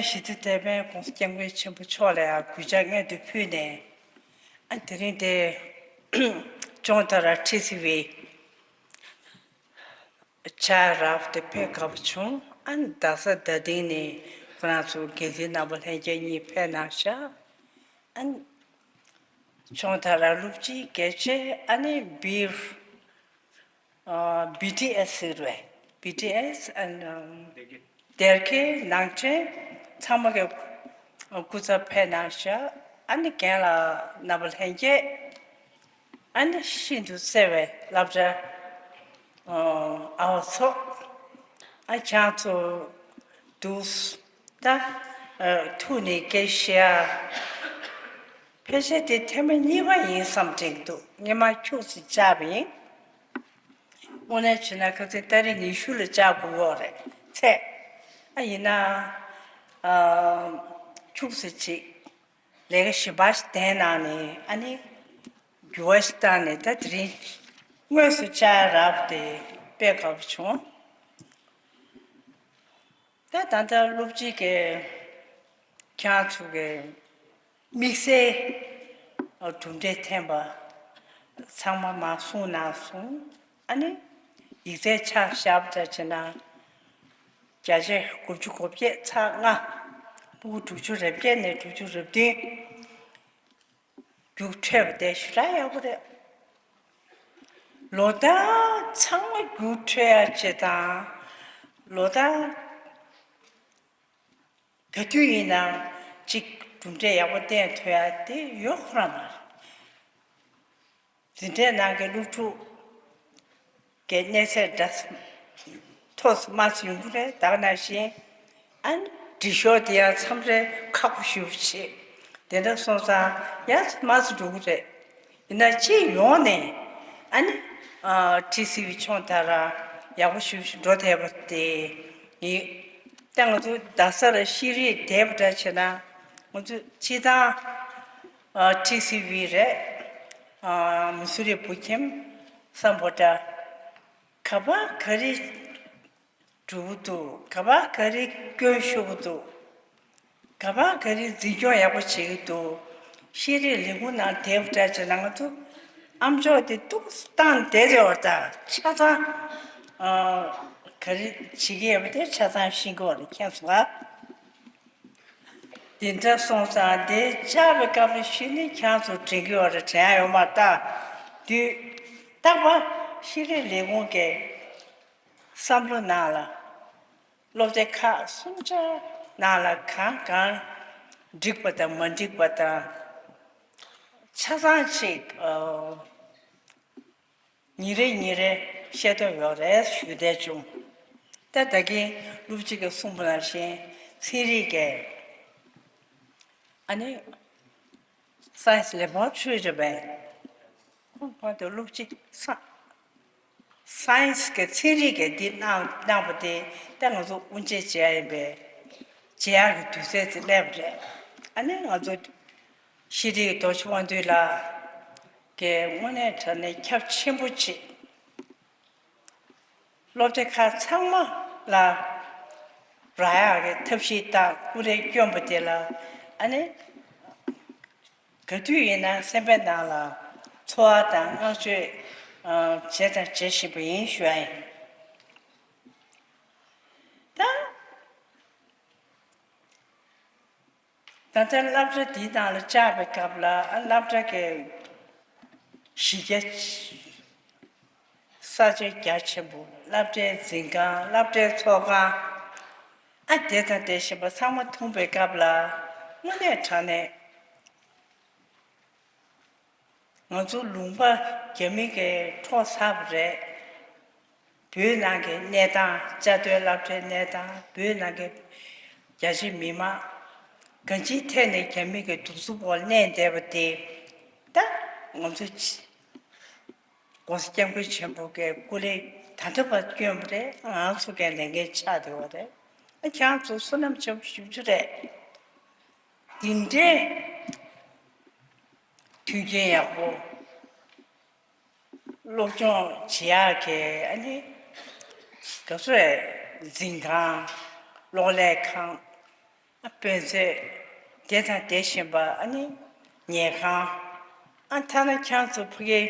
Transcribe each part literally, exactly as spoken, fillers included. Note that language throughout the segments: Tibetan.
ཞི་བདེ་དེད་དཔོན་༸གོང་ས་༸སྐྱབས་མགོན་ཆེན་པོ་མཆོག་ལ་ཡང་གུས་ཕྱག་སྔོན་དུ་ཕུལ་ནས། ཨ་དེ་རིང་དེ་ཅོང་ཏ་ར་ཊི་སི་ཝི་ཆ་རབས་དེ་དཔེ་དགའ་པོ་བྱུང་། ཨ་རྡ་ས་རྡ་སྟེང་ནས་ཁོ་རང་ཚོ་འགན་འཛིན་རྣམ་པ་ལྷན་རྒྱས་གཉིས་ཕེབས་གནང་ཤག་ཨ་ཅོང་ཏ་ར་སློབ་སྤྱི་དགེ་ཆེ། ཨ་ནི་བིར། ཨ་བི་ཊི་ཨེས་ཟེར་བས། བི་ཊི་ཨེས་ཨན་སྡེར་ཁའི་ནང་ཆེན་ཚང་མ་གི་སྐུ་ཚབ་ཕེབས་གནང་ཤག་ཨ་ནི་རྒན་ལགས་རྣམ་པ་ལྷན་རྒྱས། ཨ་ནི་ཤིན་ཏུ་བརྩེ་བའི་སློབ་གྲྭ་ཨ་བ་ཚོ། ཨ་ཁྱང་ཚོ་འདུག་ད་ཨ་ཐུགས་ནས་སྐད་ཆ་བཤད་ཡ། ཕལ་ཆེར་དེ་ཐེངས་མ་གཉིས་པ་ཡིན་བསམ་དྲན་འདུག་སྔོན་མ་ཁྱུག་ཙམ་བཅར་བ་ཡིན། དངོས་གནས་བྱས་ན་ཁ་སང་ཏ་རིག་ཉི་ཤུ་ལ་བཅར་དགོས་ཡོད་རེད་ཚེ། ཨ་ཡིན་ན་ཨ་ཁྱུག་ཙམ་ཅིག་ལས་ཀ་གཞན་པ་ཞིག་འདེམས་གནང་ནས། ཨ་ནི་འགྱུར་བ་ཞིག་བཏང་ནས། ད་དེ་རིང་དངོས་སུ་བཅར་རབས་དེ་དཔེ་དགའ་པོ་བྱུང་། ད་ད་ལྟ་སློབ་སྤྱི་གིས་ཁྱེད་ཚོ་གི་དམིགས་བསལ་གྲུབ་འབྲས་ཐོན་པ་ཚང་མ་མར་གསུངས་གནང་སོང་། ཨ་ནི་ཡིག་ཚད་ཆ་བཞག་པ་འདྲ་བྱས་ན། བརྒྱ་ཆ་དགུ་བཅུ་གོ་བརྒྱད་ཚེག་ལྔ། ཕྲུ་གུ་དྲུག་ཅུ་རེ་བརྒྱད་ནས་དྲུག་ཅུ་རེ་བདུན། རྒྱུགས་འཕྲོད་པ་དེ་ཞེ་དྲག་ཡག་པོ་རེད། ལོ་ལྟར་ཚང་མ་རྒྱུགས་འཕྲོད་ཡ་བྱེད་དང་། ལོ་ལྟར་ག་དུས་ཡིན་ནའང་གཅིག་གྲུབ་འབྲས་ཡག་པོ་བསྟན་ཐུབ་ཡ་དེ་ཡོད་ཁོ་རང་མ་རེད། འཛིན་གྲྭའི་ནང་གི་སློབ་ཕྲུག་གི་གནས་ཚད་འདྲ་མཐོ་ཙམ་དམའ་ཙམ་ཡོང་གི་རེད། ད་ག་ནང་བཞིན་ཨ་ནི་འབྲི་ཤོག་དེ་ཡང་མཚམས་རེ་ཁག་པོ་ཞེ་པོ་བྱེད། དེ་འདྲ་སོང་ཙང་ཡར་ཙམ་མར་ཙམ་འགྲོ་གི་རེད། ཡིན་ན་སྤྱི་ཡོངས་ནས་ཨ་ནི་ཨ་ཊི་སི་ཝི་ཅོང་ཏ་ར་ཡག་པོ་ཞེ་པོ་ཞིག་འགྲོ་བསྡད་པ་དེ་ཡིན། ད་ང་ཚོ་རྡ་ས་ལ་ཤེས་རིག་འདས་པ་འདྲ་བྱས་ན། ང་ཚོ་སྤྱི་བཏང་ཨ་ཊི་སི་ཝི་རེད། ཨ་མི་སུ་རི་བོད་ཁྱིམ་སམ་བྷོ་ཊ། ག་པར་ག་རེ་འགྲོ་གི་འདུག་ག་པར་ག་རེ་སྐྱོན་ཤོར་གི་འདུག་ག་པར་ག་རེ་འཛིན་སྐྱོང་ཡག་པོ་བྱེད་ཀྱི་འདུག་ཤེས་རིག་ལས་ཁུངས་ནང་བསྡད་པ་འདྲ་བྱས་ན། ང་ཚོ་ཨ་མཆོག་དེ་ཏོག་ཙམ་བཏང་བསྡད་ཡོད་ད། ཆ་ཚང་ཨ་ག་རེ་བྱེད་ཀྱི་ཡོད་པ་དེ་ཆ་ཚང་ཤེས་ཀྱི་ཡོད་རེད། མཁྱེན་སོང་ང་། དེ་འདྲ་སོང་ཙང་དེ་བཅར་བའི་སྐབས་ལ་གཞི་ནས་ཁྱེད་ཚོ་དྲན་གྱི་ཡོད་རེད། དྲན་ཡ་ཡོད་མ་རེད་ད། དུས་རྟག་པར་ཤེས་རིག་ལས་ཁུངས་ཀྱི་བསམ་བློ་ནང་ལ། སློབ་སྡེ་ཁག་སུམ་ཆ་ནང་ལ་གང་གང་འགྲིག་པ་དང་མ་འགྲིག་པ་དང་། ཆ་ཚང་ཅིག་ཨ་ཉིན་རེ་ཉིན་རེ་ཤེས་དོན་ཡོད་རེད་ཞུ་བསྡད་བྱུང་། ད་ད་གིན་སློབ་སྤྱི་གིས་གསུངས་པ་ནང་བཞིན་ཚན་རིག་གི་ཨ་ནི་སའེན་སི་ལེ་བྷོ་ར་ཊོ་རི་རེད་པས། ཁོང་ཁོང་དུ་སློབ་སྤྱི་ས་སའེན་སི་གི་ཚན་རིག་གི་འདི་གནང་གནང་བ་དེ་ད་ང་ཚོ་དབུ་འབྱེད་བྱེད་ཡ་ཡིན་པས། བྱེད་ཡག་གི་དུས་ཚོད་ཅིག་སླེབས་པ་རེད། ཨ་ནི་ང་ཚོ་ཤེས་རིག་རྡོ་རྗེ་དབང་འདུས་ལགས་ཀྱིས་དངོས་གནས་དྲང་གནས་ཁྱབ་ཆེན་པོ་ཅིག་སློབ་སྡེ་ཁག་ཚང་མ་ལ་རག་ཡག་གི་ཐབས་ཤེས་དང་ཀུ་རེ་བསྐྱོན་པ་དེ་ལ། ཨ་ནི་ག་དུས་ཡིན་ན་སེམས་པའི་ནང་ལ་ཚོར་བ་དང་བསྔགས་བརྗོད་ཨ་བྱས་དང་བྱེད་བཞིན་པ་ཡིན་ཞུ་ཡ་ཡིན། ད། ད་ལྟ་སློབ་གྲྭ་འདིའི་ནང་ལ་བཅར་བའི་སྐབས་ལ། ཨ་སློབ་གྲྭ་གི་གཞི་རྒྱ་ཆེ། ས་ཆ་རྒྱ་ཆེན་པོ། སློབ་གྲྭའི་འཛིན་ཁང་། སློབ་གྲྭའི་ཚོགས་ཁང་། ཨ་དེ་དང་དེ་བཞིན་པ་ཚང་མ་མཐོང་བའི་སྐབས་ལ། དངོས་གནས་དྲང་གནས། ང་ཚོ་ལུང་པ་རྒྱ་མི་གིས་འཕྲོག་ཚར་བ་རེད། བོད་ནང་གི་གནས་སྟངས། བཅའ་སྡོད་སློབ་གྲྭའི་གནས་སྟངས། བོད་ནང་གི་རྒྱ་ཆེ་མི་མང་གང་ཅིའི་ཐད་ནས་རྒྱ་མི་གི་གདུག་རྩུབ་འོག་གནས་བསྡད་པ་དེ། ད་ང་ཚོ་༸གོང་ས་༸སྐྱབས་མགོན་ཆེན་པོ་གི་སྐུ་ལས་ད་ལྟ་བར་བསྐྱོན་པ་རེད། ང་ཚོ་གི་ལས་འགན་ཆགས་བསྡད་པ་རེད། ཨ་ཁྱེད་རང་ཚོ་བསོད་ནམས་ཆེན་པོ་ཞེ་པོ་ཅིག་རེད། འདི་འདྲའི་མཐུན་རྐྱེན་ཡག་པོ། སློབ་སྦྱོང་བྱེད་ཡག་གི་ཨ་ནི་ག་ཚོད་རེད། འཛིན་ཁང་། གློག་ཀླད་ཁང་། ཨ་དཔེ་མཛོད་དེ་དང་དེ་བཞིན་པ་ཨ་ནི་ཉལ་ཁང་། ཨ་ཐ་ན་ཁྱེད་ཚོ་ཕ་གི་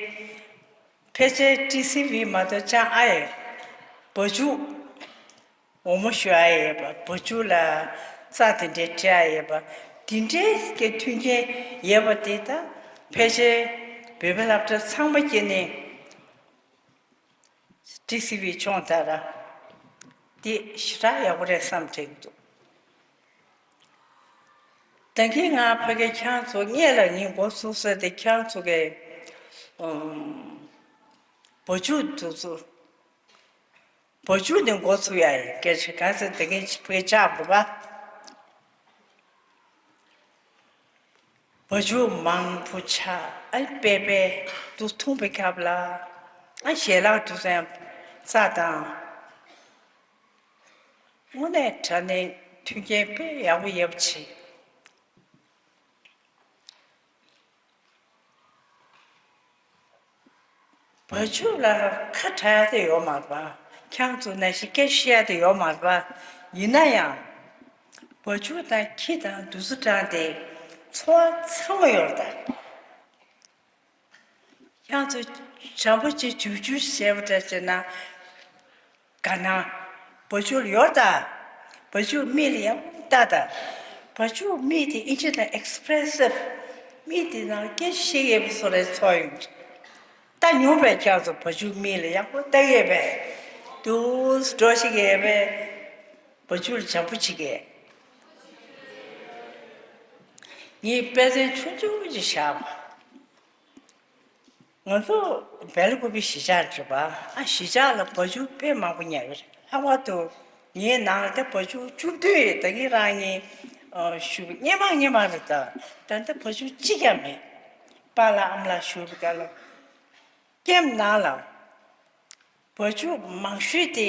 ཕལ་ཆེར་ཊི་སི་ཝི་མ་གཏོགས་ཅང་ཨ་ཡེ་བ་ཕྱུགས། འོ་མ་བཞོ་ཡ་ཡོད་པ། བ་ཕྱུགས་ལ་རྩྭ་དེ་འདྲའི་སྤྲད་ཡ་ཡོད་པ། དེ་འདྲའི་གི་མཐུན་རྐྱེན་ཡོད་པ་དེ་ད་ཕལ་ཆེར་བོད་པའི་སློབ་གྲྭ་ཚང་མ་སྐྱེལ་ནས་ཊི་སི་ཝི་སྦྱོང་དར་དེ་ཞེ་དྲག་ཡག་པོ་རེད་བསམ་དྲན་གྱི་འདུག་ད་གིན་ང་ཕ་གི་ཁྱེད་ཚོ་སྔོན་ལ་ངས་འགོ་ཚུགས་ས་དེ་ཁྱེད་ཚོ་གི་ཨམ་བ་ཕྱུགས་དེ་ཚོ། བ་ཕྱུགས་ནས་འགོ་ཚུགས་ཡ་ཡིན། སྐད་ཆ་ག་ཚོད་དེ་གིན་ཕ་གི་ཆགས་དགོས་པ། བ་ཕྱུགས་མང་པོ་ཆགས། ཨ་པེ་པེ་དུ་འཐུང་པའི་སྐབས་ལ་ཨ་ཞལ་ལག་དུ་སེམས་རྩ་དང་། དངོས་གནས་དྲང་གནས་མཐུན་རྐྱེན་དཔེ་ཡག་པོ་ཡོད་པ་བྱས། བ་ཕྱུགས་ལ་ཁ་གྲག་ཡ་དེ་ཡོད་མ་རེད་པ། ཁྱེད་ཚོ་ནང་བཞིན་སྐད་བཤད་ཡ་དེ་ཡོད་མ་རེད་པ། ཡིན་ན་ཡང་། བ་ཕྱུགས་དང་ཁྱི་དང་དུ་སུ་དྲངས་ཏེ་འཚོ་བ་ཚང་མ་ཡོད་རེད་ད། ཁྱེད་ཚོ་བྱམས་པོ་ཅིག་ཅུ་ཅུ་བྱས་པ་འདྲ་བྱས་ན། དགའ་སྣང་། བ་ཕྱུགས་ཡོད་ད། བ་ཕྱུགས་མིག་ལ་ཡག་པོ་ལྟ་ད། བ་ཕྱུགས་མིག་དེ་ཨིན་ཇི་ནང་ཨེག་སི་པི་རེ་སིབ། མིག་དེ་ནང་སྐད་ཤེས་ཡས་པ་བཟོ་རེད་ཚོར་ཡོང་། ལྟ་མྱོང་པས་ཁྱེད་ཚོ་བ་ཕྱུགས་མིག་ལ་ཡག་པོ་ལྟ་ཡས་པས། དུས་འགྲོ་ཞིག་ཡས་པས། བ་ཕྱུགས་ལ་བྱམས་པོ་བྱེད་ཀྱི། ངས་དཔེ་མཚོན་ཆུང་ཆུང་ཅིག་བཞག་པ། ང་ཚོ་སྦེལ་ཀོབ་པའི་གཞིས་ཆགས་འགྲིམ་པ། ཨ་གཞིས་ཆགས་ལ་བ་ཕྱུགས་དཔེ་མང་པོ་ཉར་ཡོད་རེད། ལྷག་པར་དུ་ངའི་ནང་ལ་དེ་བ་ཕྱུགས་བཅུ་བདུན་ཡོད། ད་གིན་རང་ངས་ཨ་ཞུས་པ་སྔོན་མ་སྔོན་མ་རེད་ད། ད་ལྟ་བ་ཕྱུགས་གཅིག་ཀྱང་མེད། པཱ་ལགས་ཨ་མ་ལགས་བཞུགས་པའི་སྐབས་ལ་ཀེམ་ནང་ལ་བ་ཕྱུགས་མང་ཤོས་དེ་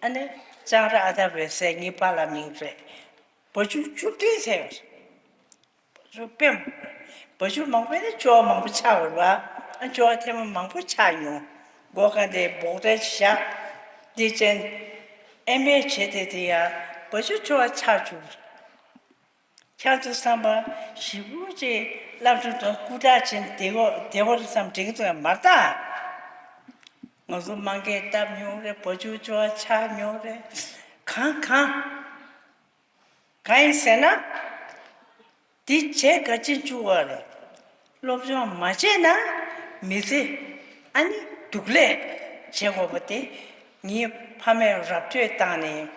ཨ་ནི་ལྕང་ར་ཨ་ཐར་བའི་སྲས་ངའི་པཱ་ལགས་མིང་རེད། བ་ཕྱུགས་བཅུ་བདུན་ཟེར་བ་རེད། བ་ཕྱུགས་དཔེ་མང་། བ་ཕྱུགས་མང་པོ་ཡིན་ན་ཅོག་མང་པོ་ཆགས་པ་རེད་པ། ཨ་ཅོག་ཐེངས་མ་མང་པོ་ཆགས་མྱོང་། སྒོ་ཁ་དེ་འབོག་སྟེ་བཞག་འདི་ཅན་ཨེ་མེད་བྱེད་དེ་དེ་ཡང་བ་ཕྱུགས་ཅོག་ཆགས་བཅུག་ཁྱེད་ཚོ་བསམ་པ་ཞེ་པོ་ཅིག་སློབ་གྲྭ་དང་སྐུ་དྲག་ཅན་བདེ་བོ་བདེ་བོ་རེད་བསམ་དྲན་གྱི་འདུག་ཡང་མ་རེད་ད། ང་ཚོ་དམངས་སྐད་བཏབ་མྱོང་རེད། བ་ཕྱུགས་ཅོག་ཆགས་མྱོང་རེད། གང་གང་། གང་ཡིན་ཟེར་ན། འདི་བྱས་ག་ཅི་བཅུག་པ་རེད། སློབ་སྦྱོང་མ་བྱས་ན་མི་ཚེ་ཨ་ནི་སྡུག་ལས་བྱེད་དགོས་པ་དེ་ངའི་ཕ་མས་ར་སྤྲོད་བཏང་ནས་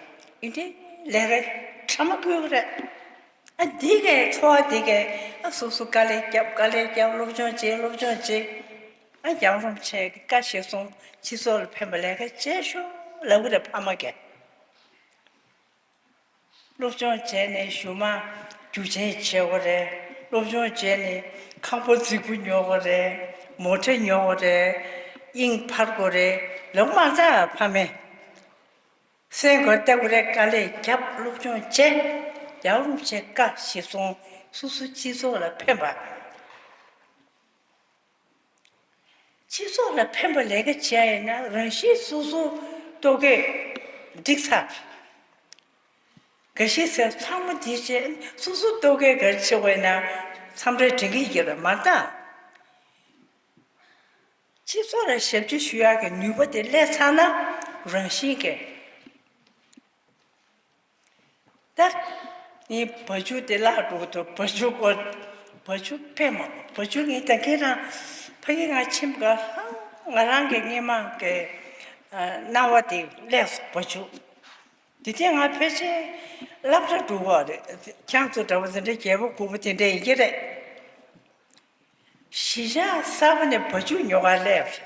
ཨིན་དེ་ལས་རེད་ཁྲ་མ་ཁུལ་རེད། ཨ་འདི་གའི་འཚོ་བ་འདི་གའི་ཨ་སོ་སོ་དཀའ་ལས་བརྒྱབ་དཀའ་ལས་བརྒྱབ་སློབ་སྦྱོང་བྱེད་སློབ་སྦྱོང་བྱེད། ཨ་རྒྱལ་བ་རིན་པོ་ཆེ་གི་བཀའ་གཞིར་བཟུང་སྤྱི་ཚོགས་ལ་ཕན་པ་ལས་ཀ་བྱེད་ཤོག་ལབ་གི་རེད་ཕ་མ་གིས། སློབ་སྦྱོང་བྱས་ནས་གཞུག་མ་རྒྱུ་ཆེན་བྱེད་དགོས་རེད། སློབ་སྦྱོང་བྱས་ནས་ཁང་པ་རྫིག་པོ་ཉོ་དགོས་རེད། མོ་ཊ་ཉོ་དགོས་རེད། དབྱིངས་འཕར་དགོས་རེད་ལབ་མ་ཚར་ཕ་མས། སེམས་ཁར་བལྟ་དགོས་རེད། དཀའ་ལས་རྒྱབ་སློབ་སྦྱོང་བྱས། རྒྱལ་བ་རིན་པོ་ཆེ་བཀའ་གཞིར་བཟུང་སོ་སོ་སྤྱི་ཚོགས་ལ་ཕན་པ། སྤྱི་ཚོགས་ལ་ཕན་པ་ལས་ཀ་བྱས་ཡིན་ན་རང་བཞིན་སོ་སོ་ལྟོ་གོས་འགྲིག་ཚར། འགའ་ཞིག་ཟེར་ཚང་མ་དེ་བྱས་སོ་སོ་ལྟོ་གོས་ག་རེ་བྱེད་དགོས་ན་མཚམས་རེ་དྲན་གྱི་ཡོད་རེད་མ་གཏོགས། སྤྱི་ཚོགས་ལ་ཞབས་ཕྱི་ཞུ་ཡག་གི་ནུས་པ་དེ་སླེབས་ཚར་ན་རང་བཞིན་གྱིས། ད་ངས་བ་ཕྱུགས་དེ་བརླག་འགྲོ་གི་འདུག་བ་ཕྱུགས་སྐོར། བ་ཕྱུགས་དཔེ་མང་པོ། བ་ཕྱུགས་ངས་ད་གིན་རང་ཕ་གི་ང་ཕྱིན་པ་ག་ལ་ང་རང་གི་སྔོན་མ་གི་ཨ་སྣང་བ་དེ་སླེབས་སོང་བ་ཕྱུགས། དེ་དུས་ང་ཕལ་ཆེར་སློབ་གྲྭ་འགྲོ་བ་རེད། ཁྱེད་ཚོ་འདྲ་བོ་དེ་འདྲའི་རྒྱལ་པོ་རྒུད་པོ་དེ་འདྲ་ཡིན་གྱི་རེད། གཞིས་ཆགས་གསར་པ་ནས་བ་ཕྱུགས་ཉོ་གར་སླེབས།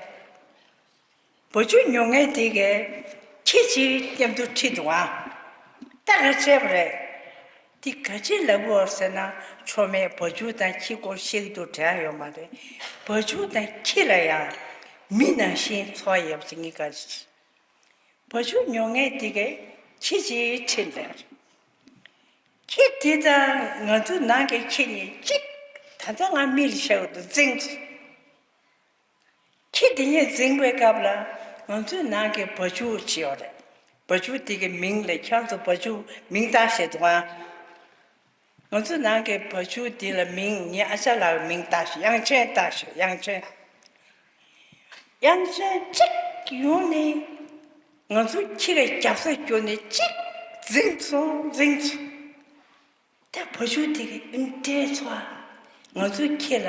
བ་ཕྱུགས་ཉོ་མཁན་དེ་གས་ཁྱི་གཅིག་མཉམ་དུ་ཁྲིད་འདུག་ཨ། ད་ག་བྱས་པ་རེད། དེ་ག་ཅི་ལབ་དགོས་ཟེར་ན་ཆོ་མེད་བ་ཕྱུགས་དང་ཁྱི་སྐོར་བཤད་ཀྱི་འདུག་དྲན་ཡོད་མ་རེད། བ་ཕྱུགས་དང་ཁྱི་ལ་ཡང་མི་ནང་བཞིན་འཚོ་བ་ཡོད་པ་ཅིག་ངས་ག་རེ་བྱེད། བ་ཕྱུགས་ཉོ་མཁན་དེ་གས་ཁྱི་གཅིག་ཁྲིད་འདུག་ཁྱི་དེ་དང་ང་ཚོ་ནང་གི་ཁྱི་གཉིས་གཅིག་ད་ལྟ་ང་མིག་ལ་ཤར་གྱི་འདུག་འཛིང་སོང་། ཁྱི་དེ་གཉིས་འཛིང་བའི་སྐབས་ལ་ང་ཚོའི་ནང་གི་བ་ཕྱུགས་བྱས་ཡོད་རེད། བ་ཕྱུགས་དེ་གི་མིང་ལ་ཁྱེད་ཚོ་བ་ཕྱུགས་མིང་བཏགས་བྱས་འདུག་ཨ། ང་ཚོ་ནང་གི་བ་ཕྱུགས་འདི་ལ་མིང་ངའི་ཨ་ཅག་ལགས་མིང་བཏགས་ཤིག་དབྱངས་ཅན་བཏགས་ཤིག་དབྱངས་ཅན། དབྱངས་ཅན་གཅིག་ཡོང་ནས་ང་ཚོ་ཁྱི་ལ་རྒྱབ་ས་བསྐྱུར་ནས་གཅིག་འཛིངས་སོང་འཛིངས་སོང་། ད་བ་ཕྱུགས་དེ་གི་ཨིན་ཏེ་ཚོ་ཨ། ང་ཚོའི་ཁྱི་ལ་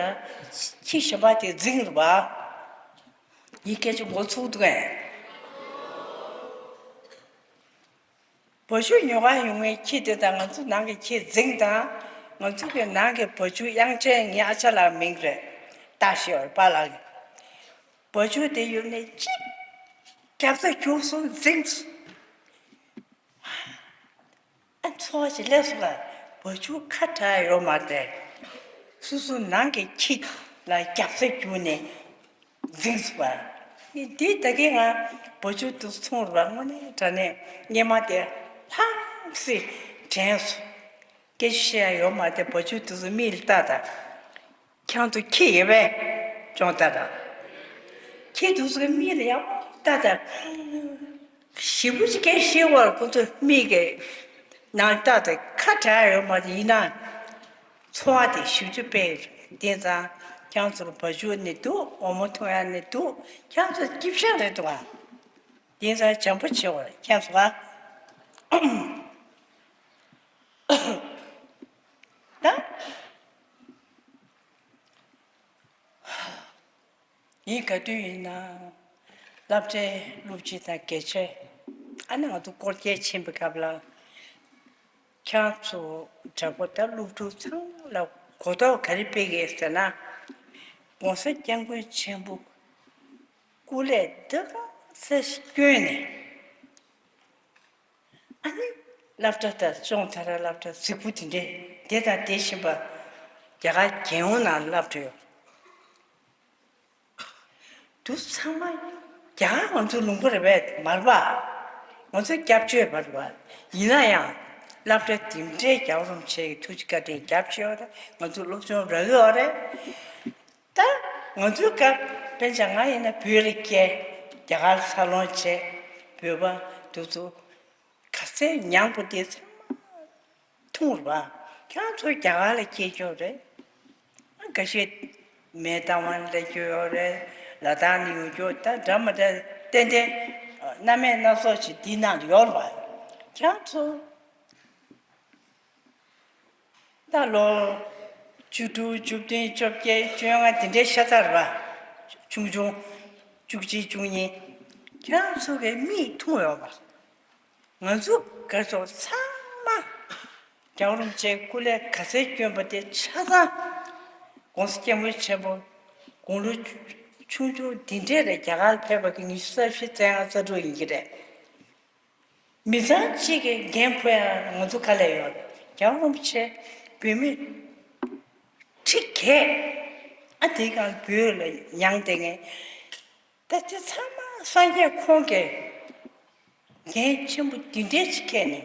ཁྱི་གཞན་པ་དེ་འཛིང་རུ་བ། ཡིན་སྐད་ཆ་མགོ་ཚུགས་འདུག་ཨེ། བ་ཕྱུགས་ཉོ་ག་ཡོང་བའི་ཁྱི་དེ་དང་ང་ཚོ་ནང་གི་ཁྱི་འཛིང་དང་། ང་ཚོ་གི་ནང་གི་བ་ཕྱུགས་དབྱངས་ཅན་ངའི་ཨ་ཅག་ལགས་མིང་རེད། ལྟ་ཞེས་པ་ལགས་ཀྱི། བ་ཕྱུགས་དེ་ཡོང་ནས་གཅིག་རྒྱབ་ས་རྒྱུགས་སོང་འཛིང་སོང་། ཨ་ཚོ་བ་ཞིག་སླེབས་སོང་ལ་བ་ཕྱུགས་ཁ་གྲག་ཡོད་མ་རེད། སོ་སོ་ནང་གི་ཁྱི་ལ་རྒྱབ་ས་རྒྱུགས་ནས་འཛིངས་སོང་བ། འདི་ད་གིན་ང་བ་ཕྱུགས་དེ་མཐོང་རུང་དངོས་གནས་དྲང་གནས་སྙེ་མ་དེ་ལྷང་སེ་དྲན་སོང་། སྐད་ཆ་བཤད་ཡ་ཡོད་མ་རེད། བ་ཕྱུགས་དེ་ཚོ་མིག་ལ་ལྟ་དང་། ཁྱེད་ཚོ་ཁྱི་ཡོད་པས་ཅུང་ལྟ་དང་། ཁྱི་དེ་ཚོ་གི་མིག་ལ་ཡག་པོ་ལྟ་དང་། ཞེ་པོ་ཅིག་སྐད་བཤད་བར་ཁོ་ཚོ་མིག་གི་ནང་ལྟ་དང་ཁ་གྲག་ཡོད་མ་རེད། ཡིན་ན་འཚོ་བ་དེ་ཞེ་པོ་ཅིག་དཔེ་རེད། དེ་ཙང་ཁྱེད་ཚོར་བ་ཕྱུགས་ནི་འདུག་འོ་མ་འཐུང་ཡ་ནི་འདུག་ཁྱེད་ཚོ་སྐྱིད་ཤག་རེད་འདུག་ཨ། དེ་ཙང་བྱམས་པོ་བྱེད་དགོས་ཁྱེད་ཚོ་ཨ། ད། ཡིན་ག་དུས་ཡིན་ན། སློབ་གྲྭའི་སློབ་སྤྱི་དང་དགེ་ཆེ། ཨ་ནི་ང་ཚོ་སྐོར་སྐྱོད་ཕྱིན་པའི་སྐབས་ལ། ཁྱེད་ཚོ་དྲག་པོ་ད་སློབ་ཕྲུག་ཚང་ལ་གོ་རྟོགས་ག་རེ་སྤེལ་གི་ཟེར་ན། ༸གོང་ས་༸སྐྱབས་མགོན་ཆེན་པོ་སྐུ་ལས་འདི་ག་ས་བསྐྱོན་ནས། ཨ་ནི་སློབ་གྲྭ་དང་ཅུང་དར་སློབ་གྲྭ་གཟིགས་པོ་དེ་འདྲས་དེ་དང་དེ་བཞིན་པ་རྒྱ་གར་རྒྱལ་ཡོངས་ནང་སློབ་གྲྭ་ཡོད། དུ་ཚང་མ་རྒྱ་གར་ང་ཚོའི་ལུང་པ་རེད་པས་མ་རེད་པ། ང་ཚོའི་སྐྱབས་བཅོལ་བ་རེད་པ། ཡིན་ན་ཡང་སློབ་གྲྭ་དེ་འདྲའི་རྒྱལ་བ་རིན་པོ་ཆེ་གི་ཐུགས་རྗེ་བཀའ་དྲིན་རྒྱབ་བྱས་ཡོད་རེད། ང་ཚོའི་སློབ་སྦྱོང་རག་གི་ཡོད་རེད། ད་ང་ཚོའི་སྐབས་དཔེར་ན་ང་ཡིན་ན་བོད་ལ་སྐྱེས། རྒྱ་གར་འཚར་ལོངས་བྱས། བོད་པ་དེ་ཚོ་ག་ཚད་མྱངས་པོ་དེ་ཚང་མ་འཐུང་རེད་པ། ཁྱེད་ཚོ་རྒྱ་གར་ལ་སྐྱེས་ཀྱོག་རེད། ཁ་ཤས་མེ་ཏོག་ཝན་སླེབས་ཀྱི་ཡོད་རེད། ལ་དྭགས་ནས་ཡོང་རྒྱུ་ད་འདྲ་མི་འདྲ་ཏན་ཏན་སྣ་མིན་སྣ་ཚོགས་ཤིག་འདི་ནང་ཡོད་རེད་པ། ཁྱེད་ཚོ། ད་ལོ་བཅུ་དྲུག་བཅུ་བདུན་བཅོ་བརྒྱད་བཅོ་ལྔ་འདི་འདྲའི་ཤ་ཚ་རེད་པ། ཆུང་ཆུང་བཅུ་གཅིག་བཅུ་གཉིས། ཁྱེད་རང་ཚོ་གི་མིག་མཐོང་ཡོད་པ། ང་ཚོ་ག་ཚོད་ཚང་མ་རྒྱལ་བ་རིན་པོ་ཆེའི་སྐུ་ལས་ག་ཚད་བསྐྱོན་པ་དེ་ཆ་ཚང་༸གོང་ས་༸སྐྱབས་མགོན་ཆེན་པོ་དགུང་ལོ་ཆུང་ཆུང་འདི་འདྲའི་རེད། རྒྱ་གར་ཕེབས་པ་གི་ཉི་ཤུ་རྩ་བཞི་རྩ་ལྔ་རྩ་དྲུག་ཡིན་གྱི་རེད། མི་ཚང་གཅིག་གིས་འགན་ཁུར་ཡ་ང་ཚོ་ག་ལ་ཡོད། རྒྱལ་བ་རིན་པོ་ཆེ་བོད་མི་ཁྲི་བརྒྱད་ཨ་དེའི་སྒང་བོད་ལ་མྱངས་བསྡད་མཁན། ད་དེ་ཚང་མ་སངས་རྒྱས་ཁོང་གིས་འགན་ཆེན་པོ་འདི་འདྲའི་ཅིག་འཁྱེར་ནས་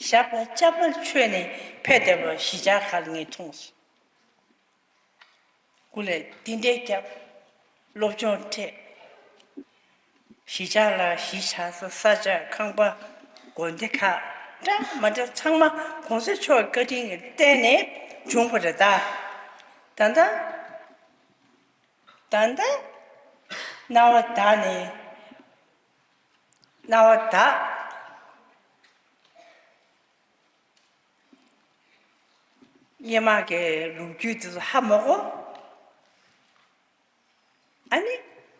ཞབས་ལ་སྐྱབས་ལ་མཆོད་ནས་ཕེབས་བསྡད་པ་གཞིས་ཆགས་ཁག་ལ་ངས་མཐོང་སོང་། སྐུ་ལས་འདི་འདྲའི་བརྒྱབ། སློབ་སྦྱོང་སྤྲད། གཞིས་ཆགས་ལ་གཞིས་ཆགས་ས་ས་ཆ་ཁང་པ་དགོན་སྡེ་ཁག་འདྲ་མ་འདྲ་ཚང་མ་གོང་ས་མཆོག་གི་བཀའ་དྲིན་གྱིས་བརྟེན་ནས་བྱུང་བ་རེད་ད། ད་ལྟ་ད་ལྟ་སྣང་བ་དག་ནས་སྣང་བ་དག་སྔོན་མ་གི་ལོ་རྒྱུས་དེ་ཚོ་ཧ་མ་གོ། ཨ་ནི་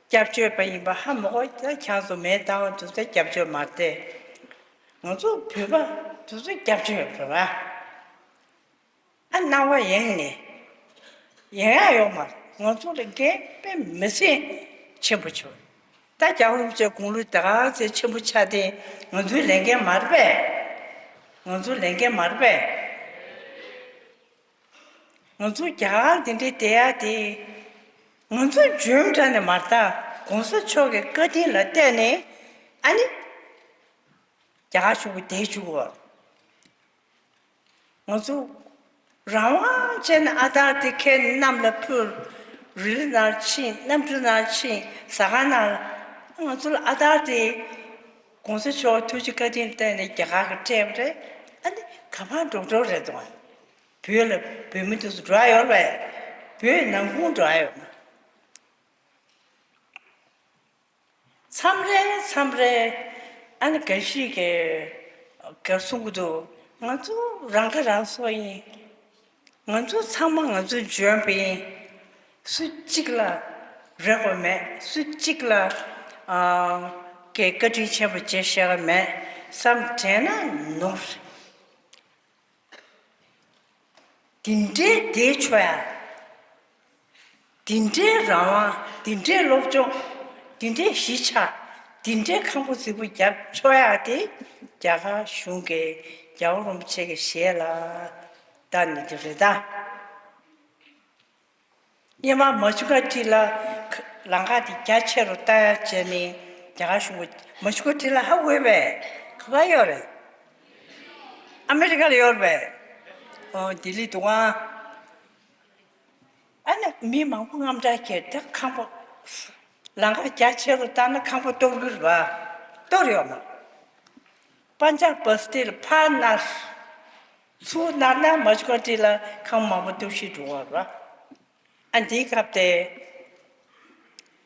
སྐྱབས་བཅོལ་བ་ཡིན་པ་ཧ་མ་གོ། ད་ཁྱེད་ཚོ་མེ་བཏང་བ་དེ་ཚོ་སྐྱབས་བཅོལ་མ་རེད། ང་ཚོ་བོད་པ་དེ་ཚོ་སྐྱབས་བཅོལ་བ་རེད་པ། ཨ་སྣང་བ་ཡེངས་ནས་ཡེངས་ཡ་ཡོད་མ་རེད། ང་ཚོ་ལ་འགན་དཔེ་མི་སྲིད་ཆེན་པོ་བྱུང་། ད་རྒྱལ་བ་རིན་པོ་ཆེ་དགུང་ལོ་ད་ག་ཚོད་ཆེན་པོ་ཆགས་དེ་ང་ཚོའི་ལས་འགན་མ་རེད་པས། ང་ཚོའི་ལས་འགན་མ་རེད་པས། ང་ཚོ་རྒྱ་གར་འདི་འདྲའི་བསྡད་ཡ་དེ་ང་ཚོ་འཇོན་དྲགས་ནས་མ་རེད་ད། གོང་ས་མཆོག་གི་བཀའ་དྲིན་ལ་བརྟེན་ནས་ཨ་ནི་རྒྱ་གར་གཞུང་གིས་བསྡད་བཅུག་གོ། ང་ཚོ་རང་དབང་ཅན་ཨ་དར་དེ་ཁྱེར་གནམ་ལ་འཕུར། རི་ལི་ནང་ཕྱིན། གནམ་གྲུ་ནང་ཕྱིན། ཟ་ཁང་ནང་། ང་ཚོ་ལ་ཨ་དར་དེ་གོང་ས་མཆོག་ཐུགས་རྗེ་བཀའ་དྲིན་བརྟེན་ནས་རྒྱ་གར་གྱིས་སྤྲད་པ་རེད། ཨ་ནི་ག་པར་འགྲོ་འགྲོ་རེད་དོ། བོད་ལ་བོད་མི་དེ་ཚོ་འགྲོ་ཡ་ཡོད་རེད་པས། བོད་ནང་ཁུལ་འགྲོ་ཡ་ཡོད་མ། མཚམས་རེ་མཚམས་རེ་ཨ་ནི་འགའ་ཞིག་གིས་ག་གསུང་གི་འདུག་ང་ཚོ་རང་ཁ་རང་གསོ་ཡིན། ང་ཚོ་ཚང་མ་ང་ཚོ་འཇོན་པ་ཡིན། སུ་གཅིག་ལ་རེ་བ་མེད། སུ་གཅིག་ལ་ཨ་གི་བཀའ་དྲིན་ཆེན་པོ་བྱེད་ཤེས་ཀ་མེད་བསམ་དྲན་ན་ནོར། དེ་འདྲའི་བདེ་ཆོག་ཡ། དེ་འདྲའི་རང་དབང་། དེ་འདྲའི་སློབ་སྦྱོང་། དེ་འདྲའི་གཞིས་ཆགས། དེ་འདྲའི་ཁང་པ་རྫིག་པོ་རྒྱབ་ཆོག་ཡ་དེ་རྒྱ་གར་གཞུང་གིས་རྒྱལ་བ་རིན་པོ་ཆེ་གི་ཞལ་ལ་བལྟས་ནས་དེ་རེད་ད། སྔོན་མ་མ་ཆུང་ཁ་ཁྲི་ལ་ལམ་ཁ་དེ་རྒྱ་ཆེ་རུ་བཏང་ཡ་བྱས་ནས་རྒྱ་གར་གཞུང་གིས་མ་ཆུང་ཁ་ཁྲི་ལ་ཧ་གོ་བས། ག་པར་ཡོད་རེད། ཨ་མེ་རི་ཁ་ལ་ཡོད་རེད་པས། ཨོ་ལྡི་ལི་འདུག་ཨང་། ཨ་ནི་མི་མང་པོ་དངངས་སྐྲག་སྐྱེས། ད་ཁང་པ་ལམ་ཁ་རྒྱ་ཆེ་རུ་བཏང་ན་ཁང་པ་གཏོར་གི་རེད་པ། གཏོར་ཡོད་མ། པན་ཇབ་བ་སྟི་ལ་ཕར་ནར། ཚུར་ནར་ན་མ་ཆུང་ཁ་ཁྲི་ལ་ཁང་པ་མང་པོ་གཏོར་བཤིག་འགྲོ་བ་རེད་པ། ཨ་འདིའི་སྐབས་དེ་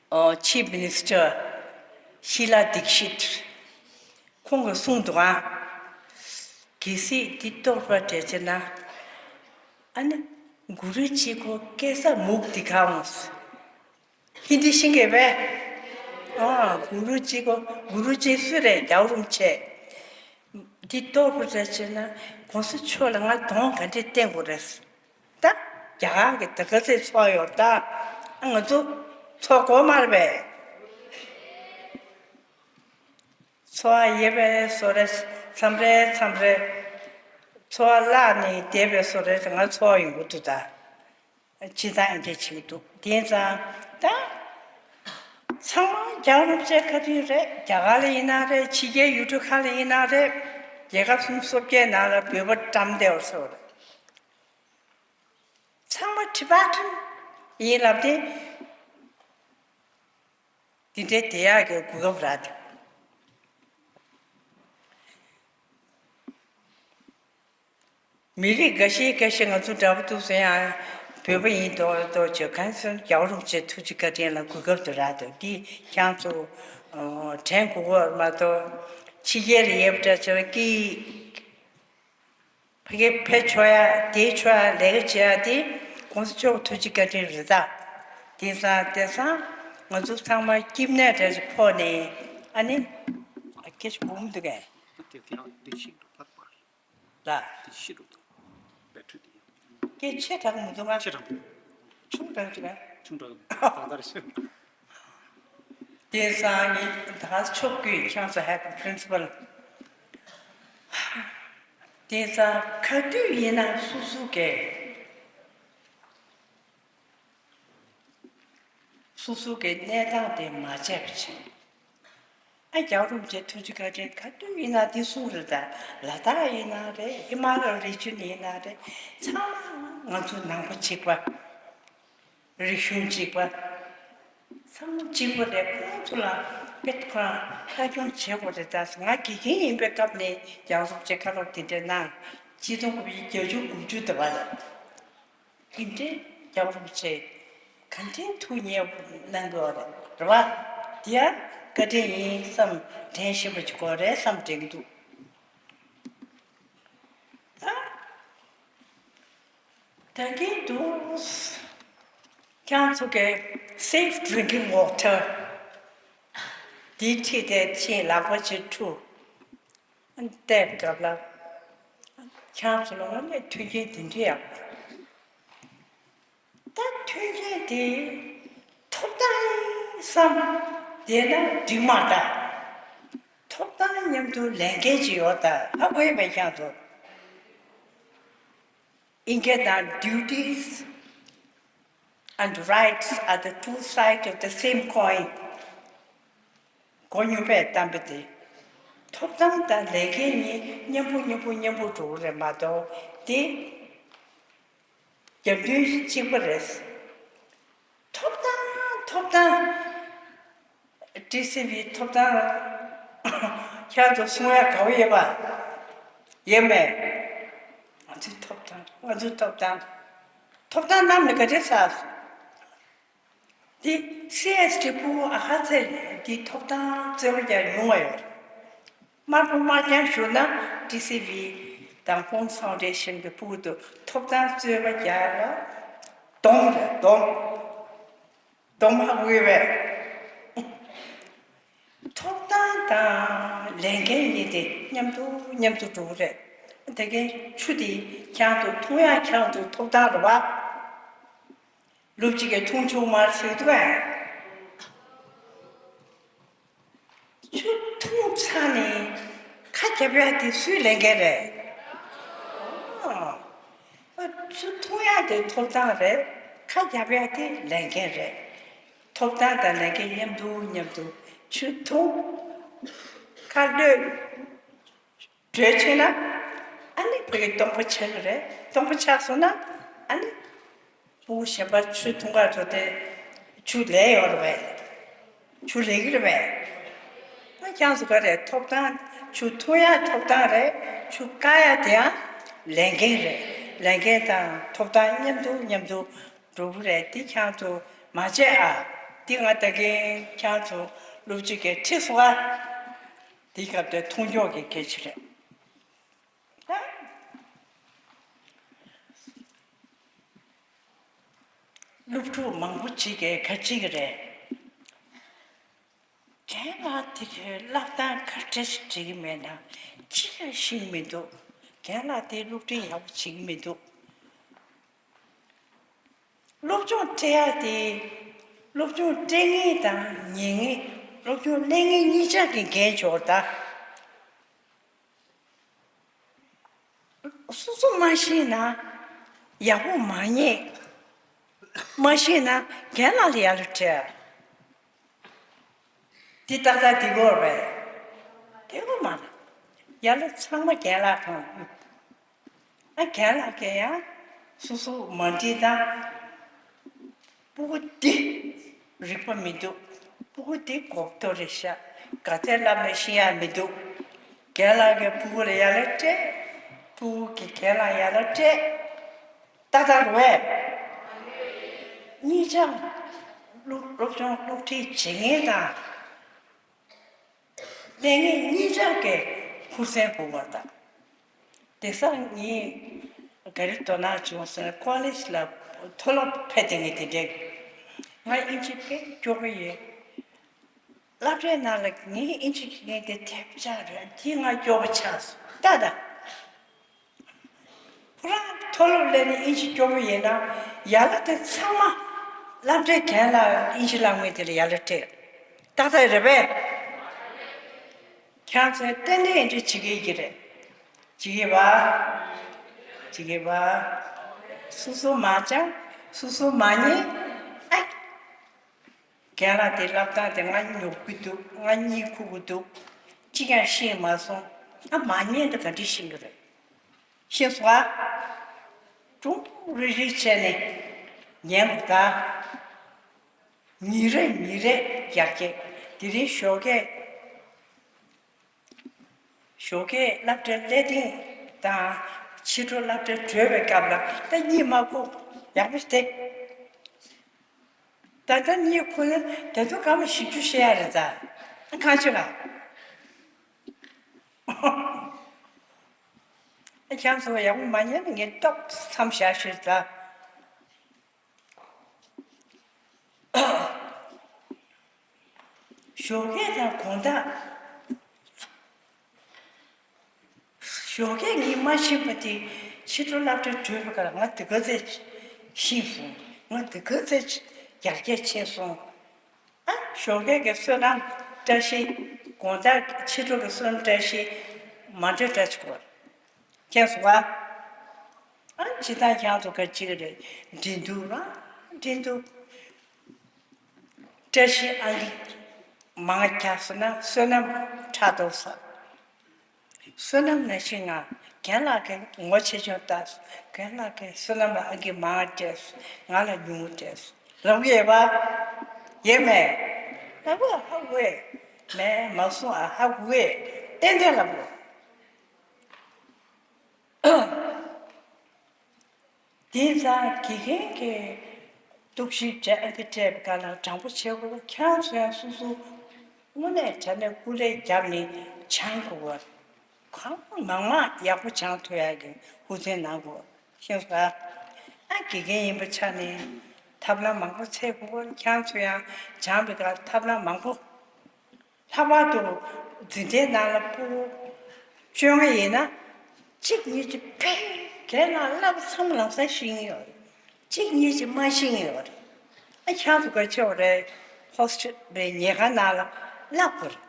ཨོ་ཆིབ་མི་ནི་སི་ཊར་ཤི་ལ་དིག་ཤིད་ཁོང་གིས་གསུངས་འདུག་ཨ། གལ་སྲིད་འདི་གཏོར་བ་འདྲ་བྱས་ན། ཨ་ནི་गुरु जी को कैसा मुख दिखाऊं། ཧིན་དི་ཤེས་ཀྱི་པས། ཨ་गुरु जी को། गुरु जी སུ་རེད། རྒྱལ་བ་རིན་པོ་ཆེ། འདི་གཏོར་བ་འདྲ་བྱས་ན་གོང་ས་མཆོག་ལ་ང་གདོང་ག་འདྲས་བསྟན་དགོས་རེད། ད་རྒྱ་གར་གྱི་ད་ག་ཚོད་ཚོགས་ཡོད་ད། ང་ཚོ་ཚོགས་དགོས་མ་རེད་པས། ཚོགས་ཡོད་པའི་བཟོ་རེད། མཚམས་རེ་མཚམས་རེ་ཚོགས་བརླག་ནས་བསྡད་པའི་བཟོ་རེད། ང་ཚོགས་ཡོང་གི་འདུག་ད། སྤྱིར་བཏང་འདི་འདྲས་བྱེད་ཀྱི་འདུག་དེ་ཙང་ད་ཚང་མ་རྒྱལ་བ་རིན་པོ་ཆེ་བཀའ་དྲིན་རེད། རྒྱ་གར་ལ་ཡིན་ན་རེད། ཕྱི་རྒྱལ་ཡུལ་གྲུ་ཁག་ལ་ཡིན་ན་རེད། རྒྱལ་ཁབ་སུམ་ཅུ་སོ་བརྒྱད་ནང་ལ་བོད་པ་བཀྲམ་བསྡད་པ་བཟོ་རེད། ཚང་མ་ཊི་བེ་ཊན་ཡིན་ལབ་དེ། འདི་འདྲའི་བསྡད་ཡག་གི་གོ་སྐབས་རག་འདུག་མི་རིགས་འགའ་ཤས་འགའ་ཤས་ང་ཚོ་འདྲ་པོ་འདུག་ཟེར་ཡང་བོད་པ་ཡིན་མདོག་མདོག་བྱས། གང་ཟེར་ན་རྒྱལ་བ་རིན་པོ་ཆེའི་ཐུགས་རྗེ་བཀའ་དྲིན་ལ་གོ་སྐབས་དེ་རག་འདུག་འདི་ཁྱེད་ཚོ་དྲན་དགོས་པ་མ་གཏོགས། ཕྱི་རྒྱལ་ལ་ཡོད་པ་འདྲ་བྱས་ན་སྐད་ཕ་གིར་ཕེབས་ཆོག་ཡ། བསྡད་ཆོག་ཡ། ལས་ཀ་བྱེད་ཡ་དེ་གོང་ས་མཆོག་གི་ཐུགས་རྗེ་བཀའ་དྲིན་རེད་ད། དེང་སང་དེང་སང་ང་ཚོ་ཚང་མ་སྐྱིད་གནས་འདྲ་ཞིག་ཕོག་ནས། ཨ་ནི་སྐད་ཆ་སྒུག་མི་འདུག་གས། དེ་དེ་ཡང་དེ་ཤིག་འགྲོ་ཕར་ཕར། ལ། དེ་ཤི་འགྲོ་འདུག་བེ་ཊི་རི་དེ་ཡང་། སྐད་ཆེ་དྲགས་མི་འདུག་ང་། ཆེ་དྲགས་མི་འདུག་ཆུང་དྲགས་འདུག་གས། ཆུང་དྲགས་འདུག་ད་ལྟར་ཤི། དེང་སང་ངས་ད་ཆོག་གི། ཁྱེད་ཚོ་ཧེ་པི་པི་རིན་སི་པལ། དེང་སང་ག་དུས་ཡིན་ན་སོ་སོ་གི་སོ་སོ་གི་གནས་སྟངས་དེ་མ་བརྗེད་པ་བྱེད། ཨ་རྒྱལ་བ་རིན་པོ་ཆེའི་ཐུགས་རྗེ་བཀའ་དྲིན་ག་དུས་ཡིན་ན་དེ་གསུངས་རེད་ད། ལ་དྭགས་ཡིན་ན་རེད། ཧི་མ་ལ་ཡའི་རི་ཇན་ཡིན་ན་རེད། ཚང་མ་ང་ཚོ་ནང་པ་གཅིག་པ། རིག་གཞུང་གཅིག་པ། ཚང་མ་གཅིག་པ་རེད། ཁོང་ཚོ་ལ་དཔེ་ཁོ་རང་ལྟ་སྐྱོང་བྱེད་དགོས་རེད་ད། ང་དགེ་རྒན་ཡིན་པའི་སྐབས་ནས་རྒྱལ་བ་རིན་པོ་ཆེ་བཀའ་སློབ་དེ་འདྲ་གནང་། ཆིག་སྟོང་དགུ་བརྒྱ་བརྒྱད་ཅུ་དགུ་བཅུ་དེ་བ་ལ། དེ་འདྲའི་རྒྱལ་བ་རིན་པོ་ཆེ་ག་འདྲའི་ཐུགས་མཉེས་པོ་གནང་གི་ཡོད་རེད། རེད་བ། དེ་ཡང་བཀའ་དྲིན་ཡིན་བསམ་དྲན་ཤེས་པ་ཅིག་དགོས་རེད་བསམ་དྲན་གྱི་འདུག་ད། ད་གིན་དུ་ཁྱེད་ཚོ་གི་safe drinking water འདི་ཁྲིད་དེ་ཕྱིན་ལག་པ་ཅིག་འཁྲུ། བལྟས་སྐབས་ལ་ཁྱེད་ཚོ་ལ་དངོས་གནས་མཐུན་རྐྱེན་འདི་འདྲ་ཡག་པོ། ད་མཐུན་རྐྱེན་དེ་ཐོབ་ཐང་བསམ་བསྡད་ན་འགྲིག་མ་རེད་ད། ཐོབ་ཐང་མཉམ་དུ་ལེན་མཁན་ཅིག་ཡོད་ད། ཧ་གོ་ཡི་མེད་ཁྱེད་ཚོ། In Canada, duties and rights are the two sides of the same coin. གོ་མྱོང་པས་གཏམ་དཔེ་དེ། ཐོབ་ཐང་དང་ལས་འགན་གཉིས་མཉམ་པོ་མཉམ་པོ་མཉམ་པོ་འགྲོ་གི་རེད་མ་གཏོགས་དེ་རྒྱབ་མདུན་གཅིག་པ་རེད། ཐོབ་ཐང་ཐོབ་ཐང་། ཊི་སི་ཝི་ཐོབ་ཐང་ཁྱེད་ཚོ་གསུང་ཡ་དགའ་བོ་ཡོད་པ། ཡོད་མེད། ང་ཚོའི་ཐོབ་ཐང་ ང་ཚོའི་ཐོབ་ཐང་། ཐོབ་ཐང་གནང་ནས་ག་འདྲས་བསགས་སོང་། འདི་སི་ཨེས་ཊི་ཕྲུ་གུ་ཨ་ཧ་ཚེ་འདི་ཐོབ་ཐང་རྩོད་པ་རྒྱག་མྱོང་བ་ཡོད་རེད། དམར་པོ་དམར་རྐྱང་ཞུ་ན་ཊི་སི་ཝི་དང་ཧོམ་ཕའུན་ཌེ་ཤན་གྱི་ཕྲུ་གུ་ཚོ་ཐོབ་ཐང་རྩོད་པ་རྒྱག་ལ་སྡོམ་རེད་སྡོམ། སྡོམ་ཧ་གོ་གི་རེད། ཐོབ་ཐང་དང་ལས་འགན་གཉིས་དེ་མཉམ་དུ་མཉམ་དུ་འགྲོ་གི་རེད། དེ་གའི་ཆུ་དེ་ཁྱང་དུ་འཐུང་ཡག་ཁྱང་དུ་ཐོབ་ཐང་རེད་བ། སློབ་སྤྱི་གིས་འཐུང་ཆོག་མ་རེད་ཟེར་གི་འདུག་གས། ཆུ་འཐུང་ཚར་ནས་ཁ་རྒྱབ་ཡག་དེ་སུའི་ལས་འགན་རེད། ཨ། ཆུ་འཐུང་ཡག་དེ་ཐོབ་ཐང་རེད། ཁ་རྒྱབ་ཡག་དེ་ལས་འགན་རེད། ཐོབ་ཐང་དང་ལས་འགན་མཉམ་དུ་མཉམ་དུ་ཆུ་འཐུང་། ཁ་གློད། གྲོས་བྱས་ན། ཨ་ནི་ཕ་གི་སྟོང་པ་ཆགས་ཀྱི་རེད། སྟོང་པ་ཆགས་སོང་ན། ཨ་ནི་ཕྲུ་གུ་གཞན་པ་ཆུ་འཐུང་གར་འགྲོ་དེ་ཆུ་ལས་ཡོད་རེད་པས། ཆུ་ལས་ཀྱི་རེད་པས། ཨ་ཁྱེད་ཚོ་ག་རེ་ཐོབ་ཐང་། ཆུ་འཐུང་ཡག་ཐོབ་ཐང་རེད། ཆུ་བཀག་ཡག་དེ་ཡང་ལས་འགན་རེད། ལས་འགན་དང་ཐོབ་ཐང་མཉམ་དུ་མཉམ་དུ་འགྲོ་གི་རེད། དེ་ཁྱེད་ཚོ་མ་བརྗེད་ཨ། དེ་ང་ད་གིན་ཁྱེད་ཚོ་སློབ་སྤྱི་གིས་ཁྲིད་སོང་ཨ། དེའི་སྐབས་དེ་མཐོང་ཕྱོགས་ཀྱི་གལ་ཆེ་རེད། སློབ་ཕྲུག་མང་པོ་ཅིག་གིས་ག་ཅིག་རེད། རྒན་ལགས་དེ་གའི་བསླབ་སྟངས་ག་འདྲ་ཞིག་འགྲིག་གི་མེད་ན་ཅི་ཡང་ཤེས་ཀྱི་མི་འདུག་རྒན་ལགས་དེ་སློབ་ཁྲིད་ཡག་པོ་བྱེད་ཀྱི་མི་འདུག་སློབ་སྦྱོང་སྤྲད་ཡག་དེ། སློབ་སྦྱོང་སྤྲད་མཁན་དང་ཉན་མཁན། སློབ་སྦྱོང་ལེན་མཁན་གཉིས་ཆ་གི་འགན་འཁྱེར་ད། སོ་སོ་མ་ཤེས་ན་ཡག་པོ་མ་ཉན། མ་ཤེས་ན་རྒན་ལགས་ལ་ཡར་ལ་སྤྲད། དེ་ཏག་ཏག་དེ་གོ་རེད། དེ་གོ་མ་རེད། ཡར་ལ་ཚང་མ་རྒན་ལགས་གང་ཡོད། ཨ་རྒན་ལགས་ཀྱིས་ཡང་སོ་སོ་མ་འགྲིག་དང་། སྤུ་གུ་འདི་རིག་པ་མི་འདུག་སྤུ་གུ་འདི་གོག་ཏོ་རེད་ཤག་ག་ཚད་བསླབ་ན་ཤེས་ཡག་མི་འདུག་རྒན་ལགས་ཀྱིས་སྤུ་གུ་ལ་ཡར་ལ་སྤྲད། སྤུ་གུ་གིས་རྒན་ལགས་ཡར་ལ་སྤྲད། ཏག་ཏག་རེད། གཉིས་ཆ་སློབ་སློབ་སྦྱོང་སློབ་ཁྲིད་བྱེད་མཁན་དང་། ལས་ངན་གཉིས་ཆར་གྱི་ཧུར་སེམས་སྤོབས་པ་དང་། དེང་སང་ངས་ག་རེ་དོ་སྣང་བྱུང་ཟེར་ན་ཀོ་ལེཇ་ལ་མཐོ་སློབ་ཕེབས་དེ་ངས་དེ་འདྲའི་ང་ཨིན་ཇི་དཔེ་སྐྱོ་པོ་ཡོད། སློབ་གྲྭའི་ནང་ལ་ངས་ཨིན་ཇི་ངས་དེ་ཐེབས་ཆག་རེད་དེ་ང་སྐྱོ་པོ་ཆགས་སོང་ད་ད། ཁོ་རང་མཐོ་སློབ་སླེབས་ནས་ཨིན་ཇི་སྐྱོ་པོ་ཡིན་ན་ཡར་ལ་དེ་ཚང་མ་སློབ་གྲྭའི་རྒན་ལགས་ཨིན་ཇི་བསླབ་མཁན་དེ་ལ་ཡར་ལ་སྤྲད། ཏག་ཏག་རེད་པས། ཁྱེད་ཚོས་ཏན་ཏན་འདི་བྱེད་ཀྱི་ཡོད་ཀྱི་རེད། བྱེད་ཀྱི་པ། བྱེད་ཀྱི་པ། སོ་སོ་མ་སྦྱང་། སོ་སོ་མ་ཉན། ཨ། རྒན་ལགས་དེ་བསླབ་སྟངས་དེ་ང་ཉོབ་ཀྱི་འདུག་ང་གཉིད་ཁུག་གི་འདུག་གཅིག་ཀྱང་ཤེས་མ་སོང་། ང་མ་ཉན་དེ་ག་འདྲ་ཤེས་ཀྱི་རེད། ཤེས་སོང་ཨ། ཀྲུང་རེ་རེ་བྱས་ནས་ཉན་དགོས་ད། ཉིན་རེ་ཉིན་རེ་ཡར་རྒྱས། དེ་རིང་ཞོགས་ཀས། ཞོགས་ཀས་སློབ་གྲྭའི་སླེབས་ཐེངས་དང་ཕྱི་དྲོ་སློབ་གྲྭ་གྲོལ་བའི་སྐབས་ལ་ད་གཉིད་མ་ཁུག་ཡག་པོ་ཞིག་བལྟས། ད་ལྟ་གཉིད་ཁུག་ན་དེ་ཚོ་སྐར་མ་བཞི་བཅུ་ཤེས་ཡག་རེད་ད། ཨ་གང་བྱེད་ལ། ཨ་ཁྱེད་ཚོ་ཡག་པོ་མ་ཉན་ན་ངས་སྟབས་མཚམས་བཞག་ཤེས་ད། ཞོགས་ཀས་དང་དགོང་དག་ཞོགས་ཀས་ངས་མ་ཤེས་པ་དེ་ཕྱི་དྲོ་སློབ་གྲྭ་གྲོལ་བའི་སྐབས་ང་དེ་ག་ཚད་ཤེས་སོང་། ང་དེ་ག་ཚད་ཡར་རྒྱས་ཕྱིན་སོང་། ཨ་ཞོགས་ཀས་ཀྱི་བསོད་ནམས་བཀྲ་ཤིས། དགོང་དག་ཕྱི་དྲོ་གི་བསོད་ནམས་བཀྲ་ཤིས་མ་འདྲ་འདྲ་ཅིག་གོ། མཁྱེན་སོང་ང་། ཨ་ཇི་ལྟར་ཁྱེད་ཚོ་ག་ཅིག་རེད། འགྲན་བསྡུར་རང་འགྲན་བསྡུར། བཀྲ་ཤིས་ཨང་ཀི་མང་རྒྱག་སོང་ན་བསོད་ནམས་ཕྲག་དོག་ས། བསོད་ནམས་ནང་བཞིན་ང་རྒན་ལགས་ཀྱི་ངོ་ཆེ་ཆུང་ལྟ་སོང་། རྒན་ལགས་ཀྱི་བསོད་ནམས་ཨང་ཀི་མང་སྤྲད་སོང་། ང་ལ་ཉུང་ངུ་སྤྲད་སོང་། ལབ་ཀྱི་ཡོད་པ། ཡོད་མེད། ལབ་གོ་ཧ་གོ་ཨེ། མེད་མ་གསུང་ཨ་ཧ་གོ་ཨེ། ཏན་ཏན་ལབ་གོ། དེང་སང་དགེ་རྒན་གྱི་གཏུག་བཤེར་སྤྲད་ཨ་འདི་སྤྲད་པའི་སྐབས་ལ་དྲང་པོ་བྱེད་དགོས། ཁྱེད་རང་ཚོ་ཡང་སོ་སོ་དངོས་གནས་དྲང་གནས་སྐུ་ལས་བརྒྱབ་ནས་སྦྱང་དགོས་པ། གང་མང་མང་ཡག་པོ་སྦྱང་ཐུབ་ཡག་གི་ཧུར་བརྩོན་གནང་དགོས། ཤེས་སོང་ཨ། ཨ་དགེ་རྒན་ཡིན་པའི་ཆ་ནས་ཐབས་ལམ་མང་པོ་འཚོལ་དགོས། ཁྱེད་རང་ཚོ་ཡང་སྦྱང་བའི་སྐབས་ཐབས་ལམ་མང་པོ། ལྷག་པར་དུ་འཛིན་གྲྭའི་ནང་ལ་ཕྲུ་གུ་བཅོ་ལྔ་ཡིན་ན། གཅིག་གཉིས་ཀྱི་ཕལ་སྐད་ནང་བསླབ་ཚང་མ་ལམ་སང་ཤེས་ཀྱི་ཡོད་རེད། གཅིག་གཉིས་ཀྱིས་མ་ཤེས་ཀྱི་ཡོད་རེད། ཨ་ཁྱེད་ཚོ་ག་ཆེ་བ་རེད། ཧོ་སི་ཊེལ་རེད། ཉལ་ཁང་ནང་ལ་བསླབ་དགོས་རེད།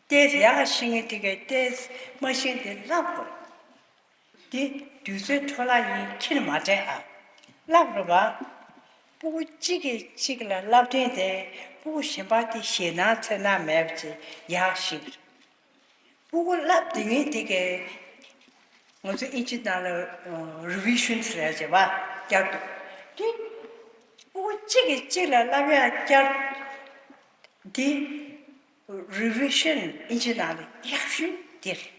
ཏོག་ཙམ་ཡག་ག་ཤེས་མཁན་དེ་གས་ཏོག་ཙམ་མ་ཤེས་དེ་བསླབ་དགོས་རེད། འདི་དུས་ཚོད་འཕྲོ་བརླག་ཡིན། ཁྱེར་མ་དྲན་ཨ། བསླབ་རོགས་པ། ཕྲུ་གུ་གཅིག་གིས་གཅིག་ལ་བསླབ་དྲན་དེ་ཕྲུ་གུ་གཞན་པ་དེ་ཞེད་སྣང་འཚེར་སྣང་མེད་པ་ཅིག་ཡག་ཤེས་ཀྱི་རེད། ཕྲུ་གུ་བསླབ་དེ་ངས་དེ་གས་ང་ཚོ་ཨིན་ཇི་ནང་ལ་རི་བི་ཤན་ཟེར་ཡག་བྱས་པ་བསྐྱར་དུ། དེ་ཕྲུ་གུ་གཅིག་གིས་གཅིག་ལ་བསླབ་ཡག་བསྐྱར་དུ་འདི་རི་བི་ཤན་ཨིན་ཇི་ནང་ལ་ཡག་ཤོས་དེ་རེད།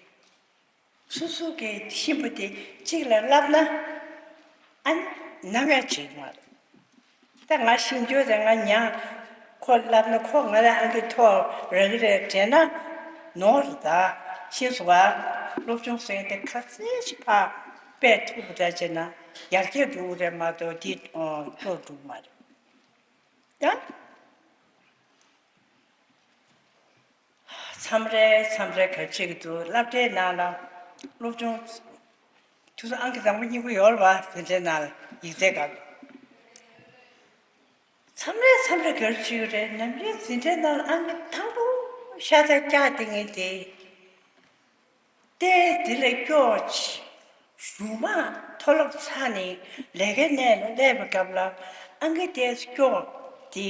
སོ་སོ་གི་གཤིན་པོ་དེ་གཅིག་ལ་བསླབ་ན་ཨ་ནི་ནམ་ཡང་བརྗེད་ཀྱི་མ་རེད། ད་ང་ཤེས་རྒྱུ་དེ་ང་ཉག་ཁོ་བསླབ་ན་ཁོ་ང་ལ་ཨང་ཀི་མཐོ་རག་གི་རེད་དྲན་ན་ནོར་རེད། ད་ཤེས་སོང་ཨ། སློབ་སྦྱོང་ཟེར་མཁན་དེ་ག་ཚད་ཅིག་ཕར་སྤེལ་ཐུབ་པ་འདྲ་བྱས་ན་ཡར་རྒྱས་འགྲོ་གི་རེད་མ་གཏོགས་དེ་སྐྱོ་འགྲོ་གི་མ་རེད། ད། མཚམས་རེ་མཚམས་རེ་ག་རེ་བྱེད་ཀྱི་འདུག་སློབ་གྲྭའི་ནང་ལ་སློབ་སྦྱོང་དུས་ཚོད་ཨང་ཀི་དང་པོ་གཉིས་པ་ཡོད་རེད་པ། འཛིན་གྲྭའི་ནང་ལ་ཡིག་ཚད་སྒང་། མཚམས་རེ་མཚམས་རེ་ག་རེ་བྱེད་ཀྱི་རེད། ནམ་རྒྱུན་འཛིན་གྲྭའི་ནང་ལ་ཨང་ཀི་དང་པོ་ཤ་ཚ་རྒྱག་བསྡད་མཁན་དེ། ཏོག་ཙམ་དེ་ལས་སྐྱོ་བ་ཅིག་གཞུག་མ་མཐོ་སློབ་ཚར་ནས་ལས་ཀའི་གནས་ལ་སླེབས་པའི་སྐབས་ལ་ཨང་ཀི་ཏོག་ཙམ་སྐྱོ་བ་དེ་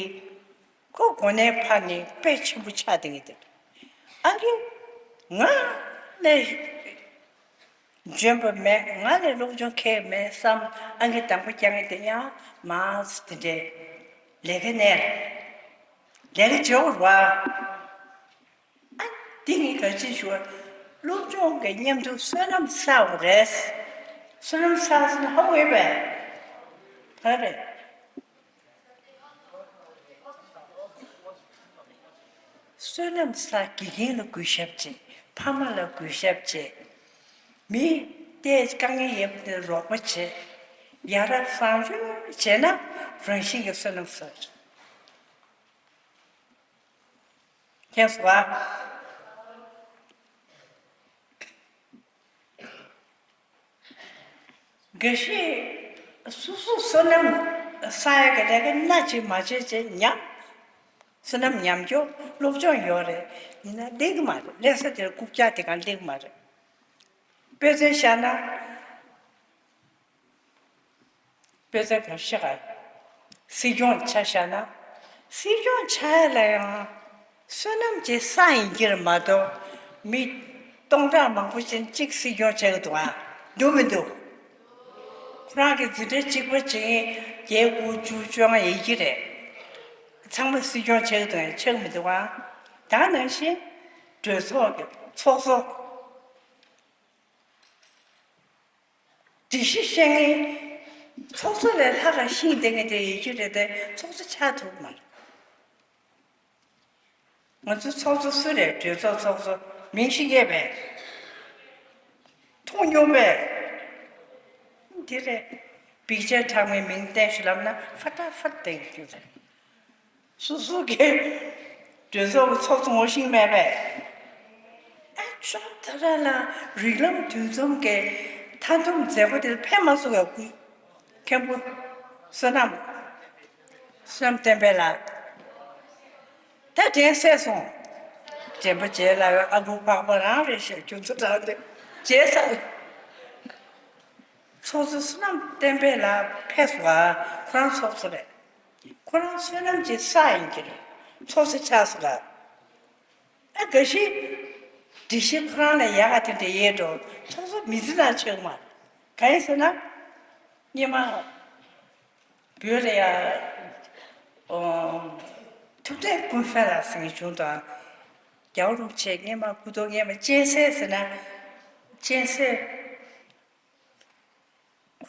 ཁོ་གོ་གནས་འཕར་ནས་དཔེ་ཆེན་པོ་ཆགས་བསྡད་མཁན་དེ་རེད། ཨང་ཀི་ང་ལས་འཇོན་པ་མེད། ང་ལས་སློབ་སྦྱོང་མཁས་མེད་བསམ། ཨང་ཀི་དང་པོ་རྒྱག་མཁན་དེ་ཡང་མང་ཙམ་དེ་འདྲའི་ལས་ཀའི་གནས་ལ་ལས་ཀ་བྱེད་དགོས་རེད་པ། ཨ། འདི་ངས་ག་ཅི་ཞུ་བ། སློབ་སྦྱོང་གི་མཉམ་དུ་བསོད་ནམས་བསགས་དགོས་རེད། བསོད་ནམས་བསགས་ཟེར་ན་ཧ་གོ་ཡོད་པས། ག་རེ། བསོད་ནམས་བསགས། དགེ་རྒན་ལ་གུས་ཞབས་བྱེད། ཕ་མ་ལ་གུས་ཞབས་བྱེད། མི་དེ་དཀའ་ངལ་ཡོད་པ་དེ་རོགས་པ་བྱེད། ཡ་རབས་བཟང་སྤྱོད་བྱས་ན་རང་བཞིན་གྱིས་བསོད་ནམས་བསགས། མཁྱེན་སོང་ཨ། དགེ་བཤེས་སོ་སོ་བསོད་ནམས་བསགས་ཡག་གི་ལས་ཀ་སྣ་གཅིག་མ་བྱས་བྱས་ཉམས། བསོད་ནམས་ཉམས་རྒྱུ་སློབ་སྦྱོང་ཡོད་རེད། ཡིན་ན་སླེབས་ཀྱི་མ་རེད། སླེབས་ས་དེར་རྐུབ་བཀྱག་དེ་གང་སླེབས་ཀྱི་མ་རེད། དཔེ་མཚོན་བཞག་ན། དཔེ་མཚོན་ག་རེ་བཤད་ག། སྲིད་སྐྱོང་ཆ་བཞག་ན། སྲིད་སྐྱོང་ཆགས་ཡ་ལ་ཡང་བསོད་ནམས་ཀྱི་བསགས་ཡིན་གྱི་རེད་མ་གཏོགས། མི་སྟོང་ཕྲག་མང་པོ་ཅིག་གཅིག་སྲིད་སྐྱོང་བྱེད་ཀྱི་འདུག་ཨ། འདུག་མི་འདུག་ཁོ་རང་གི་འཛིན་གྲྭ་གཅིག་པ་བྱེད་མཁན་བརྒྱད་དགུ་བཅུ་བཅོ་ལྔ་ཡོད་ཀྱི་རེད། ཚང་མ་སྲིད་སྐྱོང་བྱེད་ཀྱི་འདུག་ཨ། ཆགས་མི་འདུག་ཨ། ད་ནང་བཞིན་གྲོས་ཚོགས་ཀྱི་ཚོགས་གཙོ། སྒྲིག་གཞི་ཤེས་མཁན། ཚོགས་གཙོ་ལས་ལྷག་ག་ཤེས་བསྡད་མཁན་དེ་ཡོད་ཀྱི་རེད་དེ་ཚོགས་གཙོ་ཆགས་ཐུབ་མ་རེད། ང་ཚོ་ཚོགས་གཙོ་སུ་རེད། གྲོས་ཚོགས་ཚོགས་གཙོ་མིང་ཤེས་ཀྱི་མེད། མཐོང་མྱོང་མེད། འདི་རེད། པིག་ཅར་དྲངས་པའི་མིང་བསྟན་ཞུ་ལབ་ན་ཧྥ་ཏ་ཧྥ་ཏ་བསྟན་རྒྱུ་རེད། སོ་སོ་གི་གྲོས་ཚོགས་ཀྱི་ཚོགས་གཙོ་ངོ་ཤེས་མེད་པས། ཨ་ཅོ་ད་ར་ལ་རིགས་ལམ་འདུ་འཛོམས་ཀྱི་མཐའ་སྡོམ་མཛད་སྒོ་དེར་ཕེབས་མ་སོང་བའི་སྐུ་མཁན་པོ་བསོད་ནམས། བསོད་ནམས་བསྟན་འཕེལ་ལགས། ད་དྲན་གསལ་སོང་། དྲན་པ་བརྗེད་ལ་ཡོད། ཨ་ཁུ་འཕགས་པ་རང་རེད་ཤག་རྒྱུ་མཚན་དྲངས་ཏེ་བརྗེད་ཚར། ཚོགས་གཙོ་བསོད་ནམས་བསྟན་འཕེལ་ལགས་ཕེབས་སོང་ཨ། ཁོ་རང་ཚོགས་གཙོ་རེད། ཁོ་རང་བསོད་ནམས་ཀྱི་ས་ཡིན་གྱི་རེད། ཚོགས་གཙོ་ཆགས་སོང་ཨ། ཨ་དགའ་ཤི། སྒྲིག་གཞི་ཁོ་རང་ལ་ཡག་ག་དེ་འདྲ་ཡོད་འགྲོ། ཚོགས་གཙོ་མི་ཚེ་ནང་ཆགས་མ་རེད། གང་ཡིན་ཟེར་ན། སྔོན་མ། བོད་ལ་ཡ། ཨོ། ཐུབ་བསྟན་ཀུན་དཔལ་ལགས་ཟེར་མཁན་བྱུང་དང་། རྒྱལ་བ་རིན་པོ་ཆེ་སྔོན་མ་སྐུ་ཐོག་སྔོན་མ་སྤྱན་གསལ་ཟེར་ན། སྤྱན་གསལ།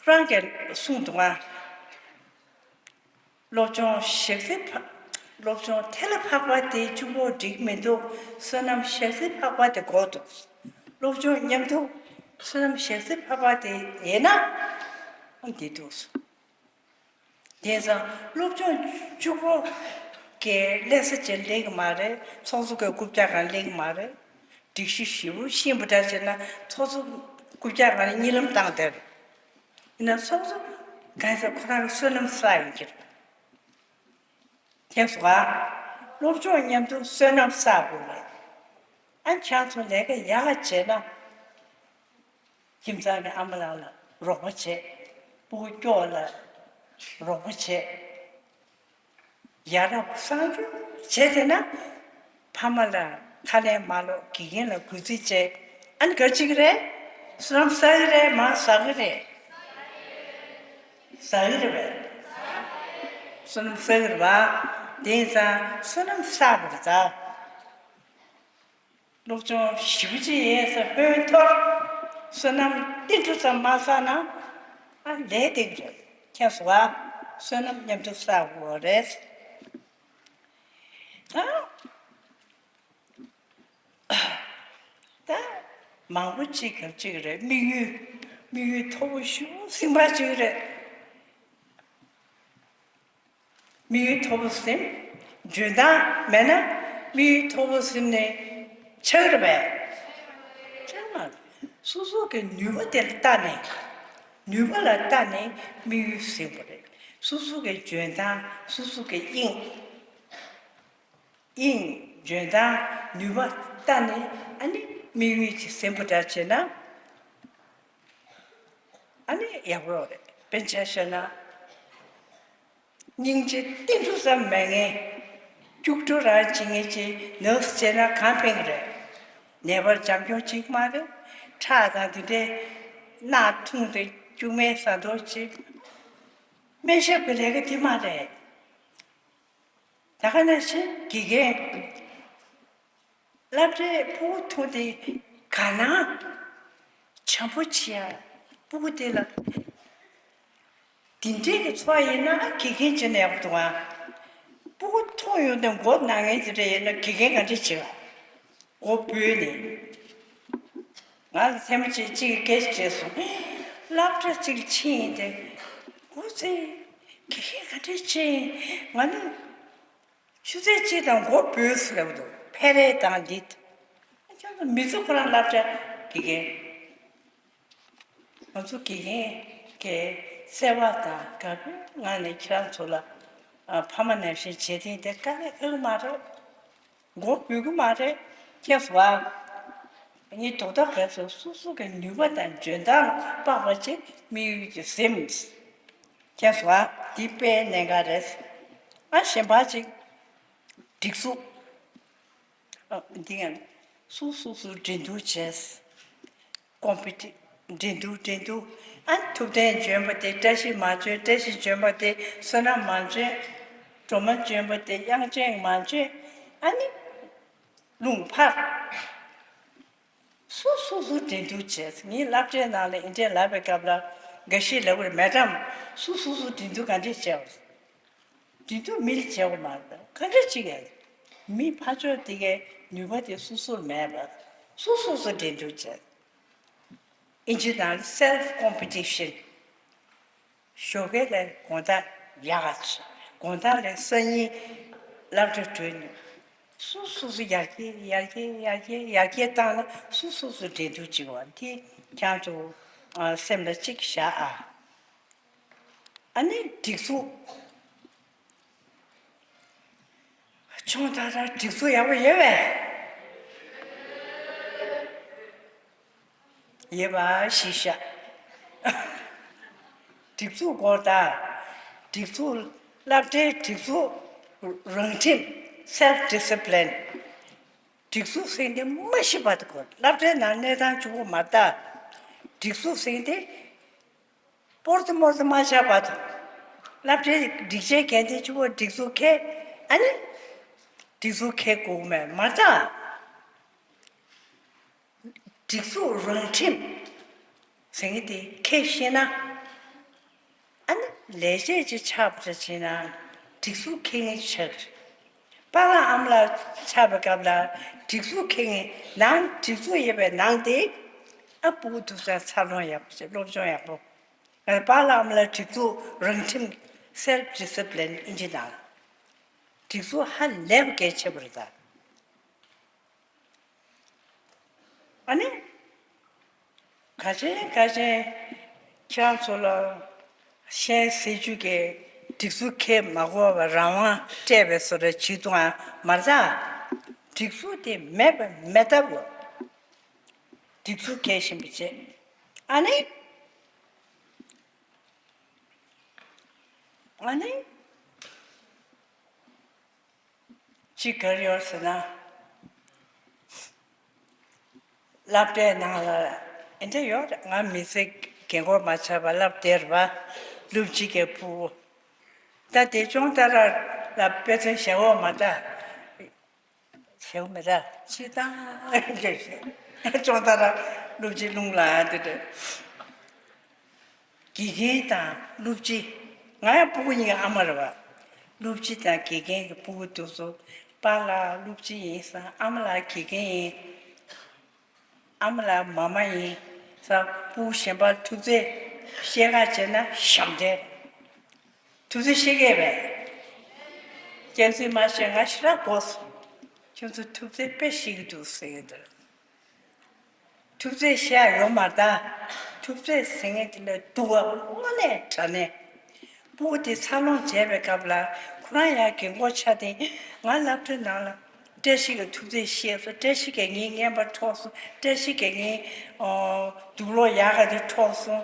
ཕྲང་གིས་གསུངས་འདུག་ཨ། སློབ་སྦྱོང་ཞག་རྩི་ཕ། སློབ་སྦྱོང་ཐལ་ལ་འཕགས་པ་དེ་གཅིག་པོ་འགྲིག་མི་འདུག་བསོད་ནམས་ཞག་རྩི་འཕགས་པ་དེ་དགོས་འདུག་སློབ་སྦྱོང་མཉམ་དུ་བསོད་ནམས་ཞག་རྩི་འཕགས་པ་དེ་ཡིན་ན་འདི་འདུག་དེང་སང་སློབ་སྦྱོང་གཅིག་པོ་གིས་ལས་ས་ཅིག་ལེགས་མ་རེད། ཚོགས་གཙོ་གི་རྐུབ་བཀྱག་གང་ལེགས་མ་རེད། སྒྲིག་གཞི་ཞེ་པོ་ཤེས་པ་འདྲ་བྱས་ན་ཚོགས་གཙོ་རྐུབ་བཀྱག་གང་ལ་གཉིད་ལམ་བཏང་བསྡད་རེད། ཡིན་ན་ཚོགས་གཙོ་གང་ཟེར་ཁོ་རང་གི་བསོད་ནམས་བསགས་ཡོང་གི་རེད། མཁྱེན་སོང་ང་། སློབ་སྦྱོང་མཉམ་དུ་བསོད་ནམས་བསགས་དགོས་རེད། ཨ་ཁྱེད་ཚོ་ལས་ཀ་ཡག་ག་བྱས་ན། ཁྱིམ་ཚང་གི་ཨ་མ་ལགས་ལ་རོགས་པ་བྱེད། སྤུ་གུ་སྐྱོ་བ་ལ་རོགས་པ་བྱེད། ཡ་རབས་གསར་འགྱུར་བྱས་ཟེར་ན། ཕ་མ་ལ་ཁ་ལན་མ་སློག་དགེ་རྒན་ལ་གུས་བརྩི་བྱེད། ཨ་ནི་ག་ཅིག་རེད། བསོད་ནམས་བསགས་ཀྱི་རེད་མ་བསགས་ཀྱི་རེད། བསགས་ཀྱི་རེད་པས། བསོད་ནམས་བསགས་ཀྱི་རེད་པ། དེང་སང་བསོད་ནམས་བསགས་པ་རེད་ད། སློབ་སྦྱོང་ཞེ་པོ་ཅིག་ཡིན་ཟེར་ཧོན་ཐོར། བསོད་ནམས་ཏིལ་འབྲུ་ཙམ་མ་བསགས་ན་ཨ་ལས་འདེགས་རེད། མཁྱེན་སོང་ང་། བསོད་ནམས་མཉམ་དུ་བསགས་དགོས་རེད། ད་ད་མང་པོ་ཅིག་ག་ཅིག་རེད། དམིགས་ཡུལ་དམིགས་ཡུལ་མཐོ་པོ་ཞེ་པོ་ཟིན་པ་ཅིག་རེད། དམིགས་ཡུལ་མཐོ་པོ་ཟིན། འཇོན་ཐང་མེད་ན་དམིགས་ཡུལ་མཐོ་པོ་ཟིན་ནས་ཆགས་རེད་པས། ཆགས་མ་རེད། སོ་སོ་གི་ནུས་པ་དེ་ལ་ལྟ་ནས། ནུས་པ་ལ་ལྟ་ནས་དམིགས་ཡུལ་ཟིན་པ་རེད། སོ་སོ་གི་འཇོན་ཐང་། སོ་སོ་གི་དབྱིངས། དབྱིངས། འཇོན་ཐང་། ནུས་པ་ལྟ་ནས་ཨ་ནི་དམིགས་ཡུལ་ཅིག་ཟིན་པ་འདྲ་བྱས་ན། ཨ་ནི་ཡག་པོ་རེད། དཔེར་ན་ཆ་བཞག་ན། སྙིང་རྗེ་ཏིལ་འབྲུ་ཙམ་མེད་མཁན། སྐྱུག་བྲོ་རང་བྱེད་མཁན་ཅིག་ནགས་སུ་བྱས་ན་གང་ཕན་གྱི་རེད། ནད་པར་བྱམས་སྐྱོང་བྱེད་ཀྱི་མ་རེད། ཁྲག་དང་དེ་འདྲའི་རྣག་འཐུང་སྟེ་སྐྱུག་སྨན་ཟ་མདོག་ཅིག་སྨན་ཞབས་ཀྱི་ལས་ཀ་དེ་མ་རེད། ད་ག་ནང་བཞིན་དགེ་རྒན། སློབ་གྲྭའི་སྤུ་གུ་ཐུག་དེ་དགའ་སྣང་བྱམས་པོ་བྱེད་ཡ། སྤུ་གུ་དེ་ལ་དེ་འདྲའི་གི་ཚོགས་ཡིན་ན་དགེ་རྒན་བྱས་ན་ཡག་པོ་འདུག་ཨ། སྤུ་གུ་ཐུག་ཡོང་དུས་མགོ་ན་མཁན་དེ་འདྲ་ཡིན་ན་དགེ་རྒན་ག་འདྲས་བྱེད་པ། མགོ་སྦུལ་ནས། ང་ལ་མཚན་མོ་ཅིག་གཅིག་གིས་སྐད་ཆ་དྲིས་སོང་། སློབ་གྲྭ་གཅིག་ལ་ཕྱིན་ཡིན་ཏེ། འོ་ཙི། དགེ་རྒན་ག་འདྲས་བྱེད་ཡིན། ང་ནི། ཆུ་ཚོད་གཅིག་དང་མགོ་སྦུལ་ཟེར་ལབ་འདུག་ཕེ་རེ་དང་ལིད། ཁྱོད་ཚོ་མི་ཚོ་ཁོ་རང་སློབ་གྲྭ་དགེ་རྒན། ང་ཚོ་དགེ་རྒན་གྱི་བརྩེ་བ་དང་དགའ་པོའི་ངང་ནས་ཁྱེད་རང་ཚོ་ལ་ཨ་ཕ་མ་ནང་བཞིན་བྱེད་དེ་འདི་དཀའ་ལས་ཁག་མ་རེད། མགོ་སྦུལ་གི་མ་རེད། ཁྱེད་ཚོ་ཨ་ངའི་དོགས་པ་ག་ཚོད་སོ་སོ་གི་ནུས་པ་དང་འཇོན་ཐང་ལ་དཔག་པ་ཅིག་དམིགས་ཡུལ་གྱི་ཟིན། ཁྱེད་ཚོ་ཨ་འདི་དཔེ་གནད་འགག་རེད། ཨ་གཞན་པ་ཅིག་སྒྲིག་འཛུགས། ཨ་འདི་ཡང་སོ་སོ་སོ་འགྲན་བསྡུར་བྱས། ཀོམ་པི་ཊི། འགྲན་བསྡུར་འགྲན་བསྡུར། ཨ་ཐུབ་བསྟན་འཇོན་པ་དེ་བཀྲ་ཤིས་མ་འཇོན། བཀྲ་ཤིས་འཇོན་པ་དེ་བསོད་ནམས་མ་འཇོན། སྒྲོལ་མ་འཇོན་པ་དེ་དབྱངས་ཅན་མ་འཇོན། ཨ་ནི་རླུང་འཕར། སོ་སོ་སོ་འགྲན་བསྡུར་བྱས། ངས་སློབ་གྲྭའི་ནང་ལ་འདི་འདྲའི་ལབ་པའི་སྐབས་ལ་འགའ་ཤས་ལབ་ཀྱི་རེད། མེ་ཌམ། སོ་སོ་སོ་འགྲན་བསྡུར་ག་འདྲས་བྱས་པ། འགྲན་བསྡུར་མི་ལ་བྱས་པ་མ་རེད། ག་འདྲས་བྱེད་ཀྱི་ཡོད། མི་ཕར་ཕྱོགས་དེ་གའི་ནུས་པ་དེ་སོ་སོར་མེད་པ། སོ་སོ་སོ་འགྲན་བསྡུར་བྱས། ཨིན་ཇི་ནང་ལ་སེལ་ཕི་ཀོམ་པི་ཊི་ཤན། ཞོགས་ཀས་ལས་དགོང་དག་ཡག་ག་བྱེད། དགོང་དག་ལས་སང་ཉིན་སློབ་གྲྭ་གྲོལ་ནས། སོ་སོ་སོ་ཡར་རྒྱས་ཡར་རྒྱས་ཡར་རྒྱས་ཡར་རྒྱས་བཏང་ན་སོ་སོ་སོ་འགྲན་བསྡུར་བྱེད་པ་དེ་ཁྱེད་ཚོ་ཨ་སེམས་ལ་གཅིག་བཞག་ཨ། ཨ་ནི་སྒྲིག་འཛུགས། ཆུང་དྲགས་དྲགས་སྒྲིག་འཛུགས་ཡག་པོ་ཡོད་པས། ཡོད་པ་གཞི་བཞག་སྒྲིག་འཛུགས་སྐོར་དང་། སྒྲིག་འཛུགས། སློབ་གྲྭའི་སྒྲིག་འཛུགས་རང་ཁྲིམས། སེལ་ཕི་ཌི་སི་པི་ལིན། སྒྲིག་འཛུགས་ཟེར་འདི་མ་ཤི་བར་དུ་དགོས། སློབ་གྲྭའི་ནང་གནས་སྟངས་གཅིག་པོ་མ་རེད་ད། སྒྲིག་འཛུགས་ཟེར་འདི་སྤོར་ཏེ་མོར་ཏེ་མ་ཆགས་པར་དུ། སློབ་གྲྭའི་སྒྲིག་ཆས་གལ་ཏེ་གཅིག་པོ་སྒྲིག་འཛུགས་ཁེ། ཨ་ནི་སྒྲིག་འཛུགས་ཁེ་དགོས་མེད་མ་རེད་ད། སྒྲིག་འཛུགས་རང་ཁྲིམས་ཟེར་མཁན་དེ་ཁས་ཤེས་ན། ཨ་ནི་ལས་བྱེད་ཅིག་ཆགས་པ་བྱས་ན་སྒྲིག་འཛུགས་འཁྱེར་མཁན་ཆགས་རེད། པཱ་ལགས་ཨ་མ་ལགས་ཆགས་པའི་སྐབས་ལ་སྒྲིག་འཛུགས་འཁྱེར་མཁན་ནང་སྒྲིག་འཛུགས་ཡོད་པའི་ནང་དེ་ཨ་སྤུ་གུ་ཐུག་ས་འཚར་ལོངས་ཡག་པོ་བྱེད། སློབ་སྦྱོང་ཡག་པོ། ང་པཱ་ལགས་ཨ་མ་ལགས་སྒྲིག་འཛུགས་རང་ཁྲིམས། self discipline ཨིན་ཇི་ནང་སྒྲིག་འཛུགས་ཧ་ལས་པ་གལ་ཆེ་པོ་རེད་ད། ཨ་ནི། ག་ཅན་ག་ཅན་ཁྱེད་རང་ཚོ་ལ་གཞན་སྲིད་ཇུས་ཀྱི་སྒྲིག་འཛུགས་འཁྱེར་མ་དགོས་པར་རང་དབང་སྤྲད་པའི་བཟོ་འདྲ་བྱེད་ཐུབ་ཨ་མ་རེད་ད། སྒྲིག་འཛུགས་དེ་མེད་པ་མེད་ཐབས་ཡོད། སྒྲིག་འཛུགས་འཁྱེར་བཞིན་པ་བྱེད། ཨ་ནི། ཨ་ནི། གཅིག་ག་རེ་ཡོད་ཟེར་ན། སློབ་གྲྭའི་ནང་ལ་ཨེ་འདྲ་ཡོད་རེད། ང་མི་ཚེ་རྒན་གོག་མ་ཆགས་པར་སློབ་གྲྭའི་རེད་པ། སློབ་སྤྱི་གི་ཕྲུ་གུ། ད་དེ་ཅོང་ཏ་ར་ལ་དཔེ་མཚོན་བཞག་འོ་མ་ད། བཞག་མེད་ད། ཅི་ད། ཅོང་ཏ་ར་སློབ་སྤྱི་རླུང་ལ་དེ་འདྲ། དགེ་རྒན་དང་སློབ་སྤྱི། ང་ཡང་སྤུ་གུ་གཉིས་ཀྱི་ཨ་མ་རེད་བ། སློབ་སྤྱི་དང་དགེ་རྒན་གྱི་སྤུ་གུ་དེ་ཚོ་པཱ་ལགས་སློབ་སྤྱི་ཡིན་ཙང་ཨ་མ་ལགས་དགེ་རྒན་ཡིན། ཨ་མ་ལགས་མ་མ་ཡིན་ཙང་སྤུ་གུ་གཞན་པ་ཐུག་ཚེ་བཤད་ག་བྱས་ན་ཞབས་འདྲེན། ཐུག་ཚེ་བཤད་གས་བས། སྐྱག་རྫུན་མ་བཤད། ང་ཞེ་དྲག་དགོས་སོང་། ཁྱོད་ཚོ་ཐུག་ཚེ་དཔེ་ཤེས་ཀྱི་འདུག་ཟེར་གྱི་འདུག་ཐུག་ཚེ་བཤད་ཡོད་མ་རེད་ད། ཐུག་ཚེ་ཟེར་མཁན་དེ་ལ་སྡུག་པ་དངོས་གནས་དྲང་གནས། སྤུ་གུ་དེ་འཚར་ལོངས་བྱས་པའི་སྐབས་ལ་ཁོ་རང་ཡང་རྒན་གོག་ཆགས་ཏེ། ང་སློབ་གྲྭའི་ནང་ལ་བཀྲ་ཤིས་ཀྱིས་ཐུག་ཚེ་བཤད་སོང་། བཀྲ་ཤིས་ཀྱིས་ངའི་རྔན་པ་འཕྲོག་སོང་། བཀྲ་ཤིས་ཀྱིས་ངའི་ཨོ་དུག་ལོག་ཡག་ག་དེ་འཕྲོག་སོང་།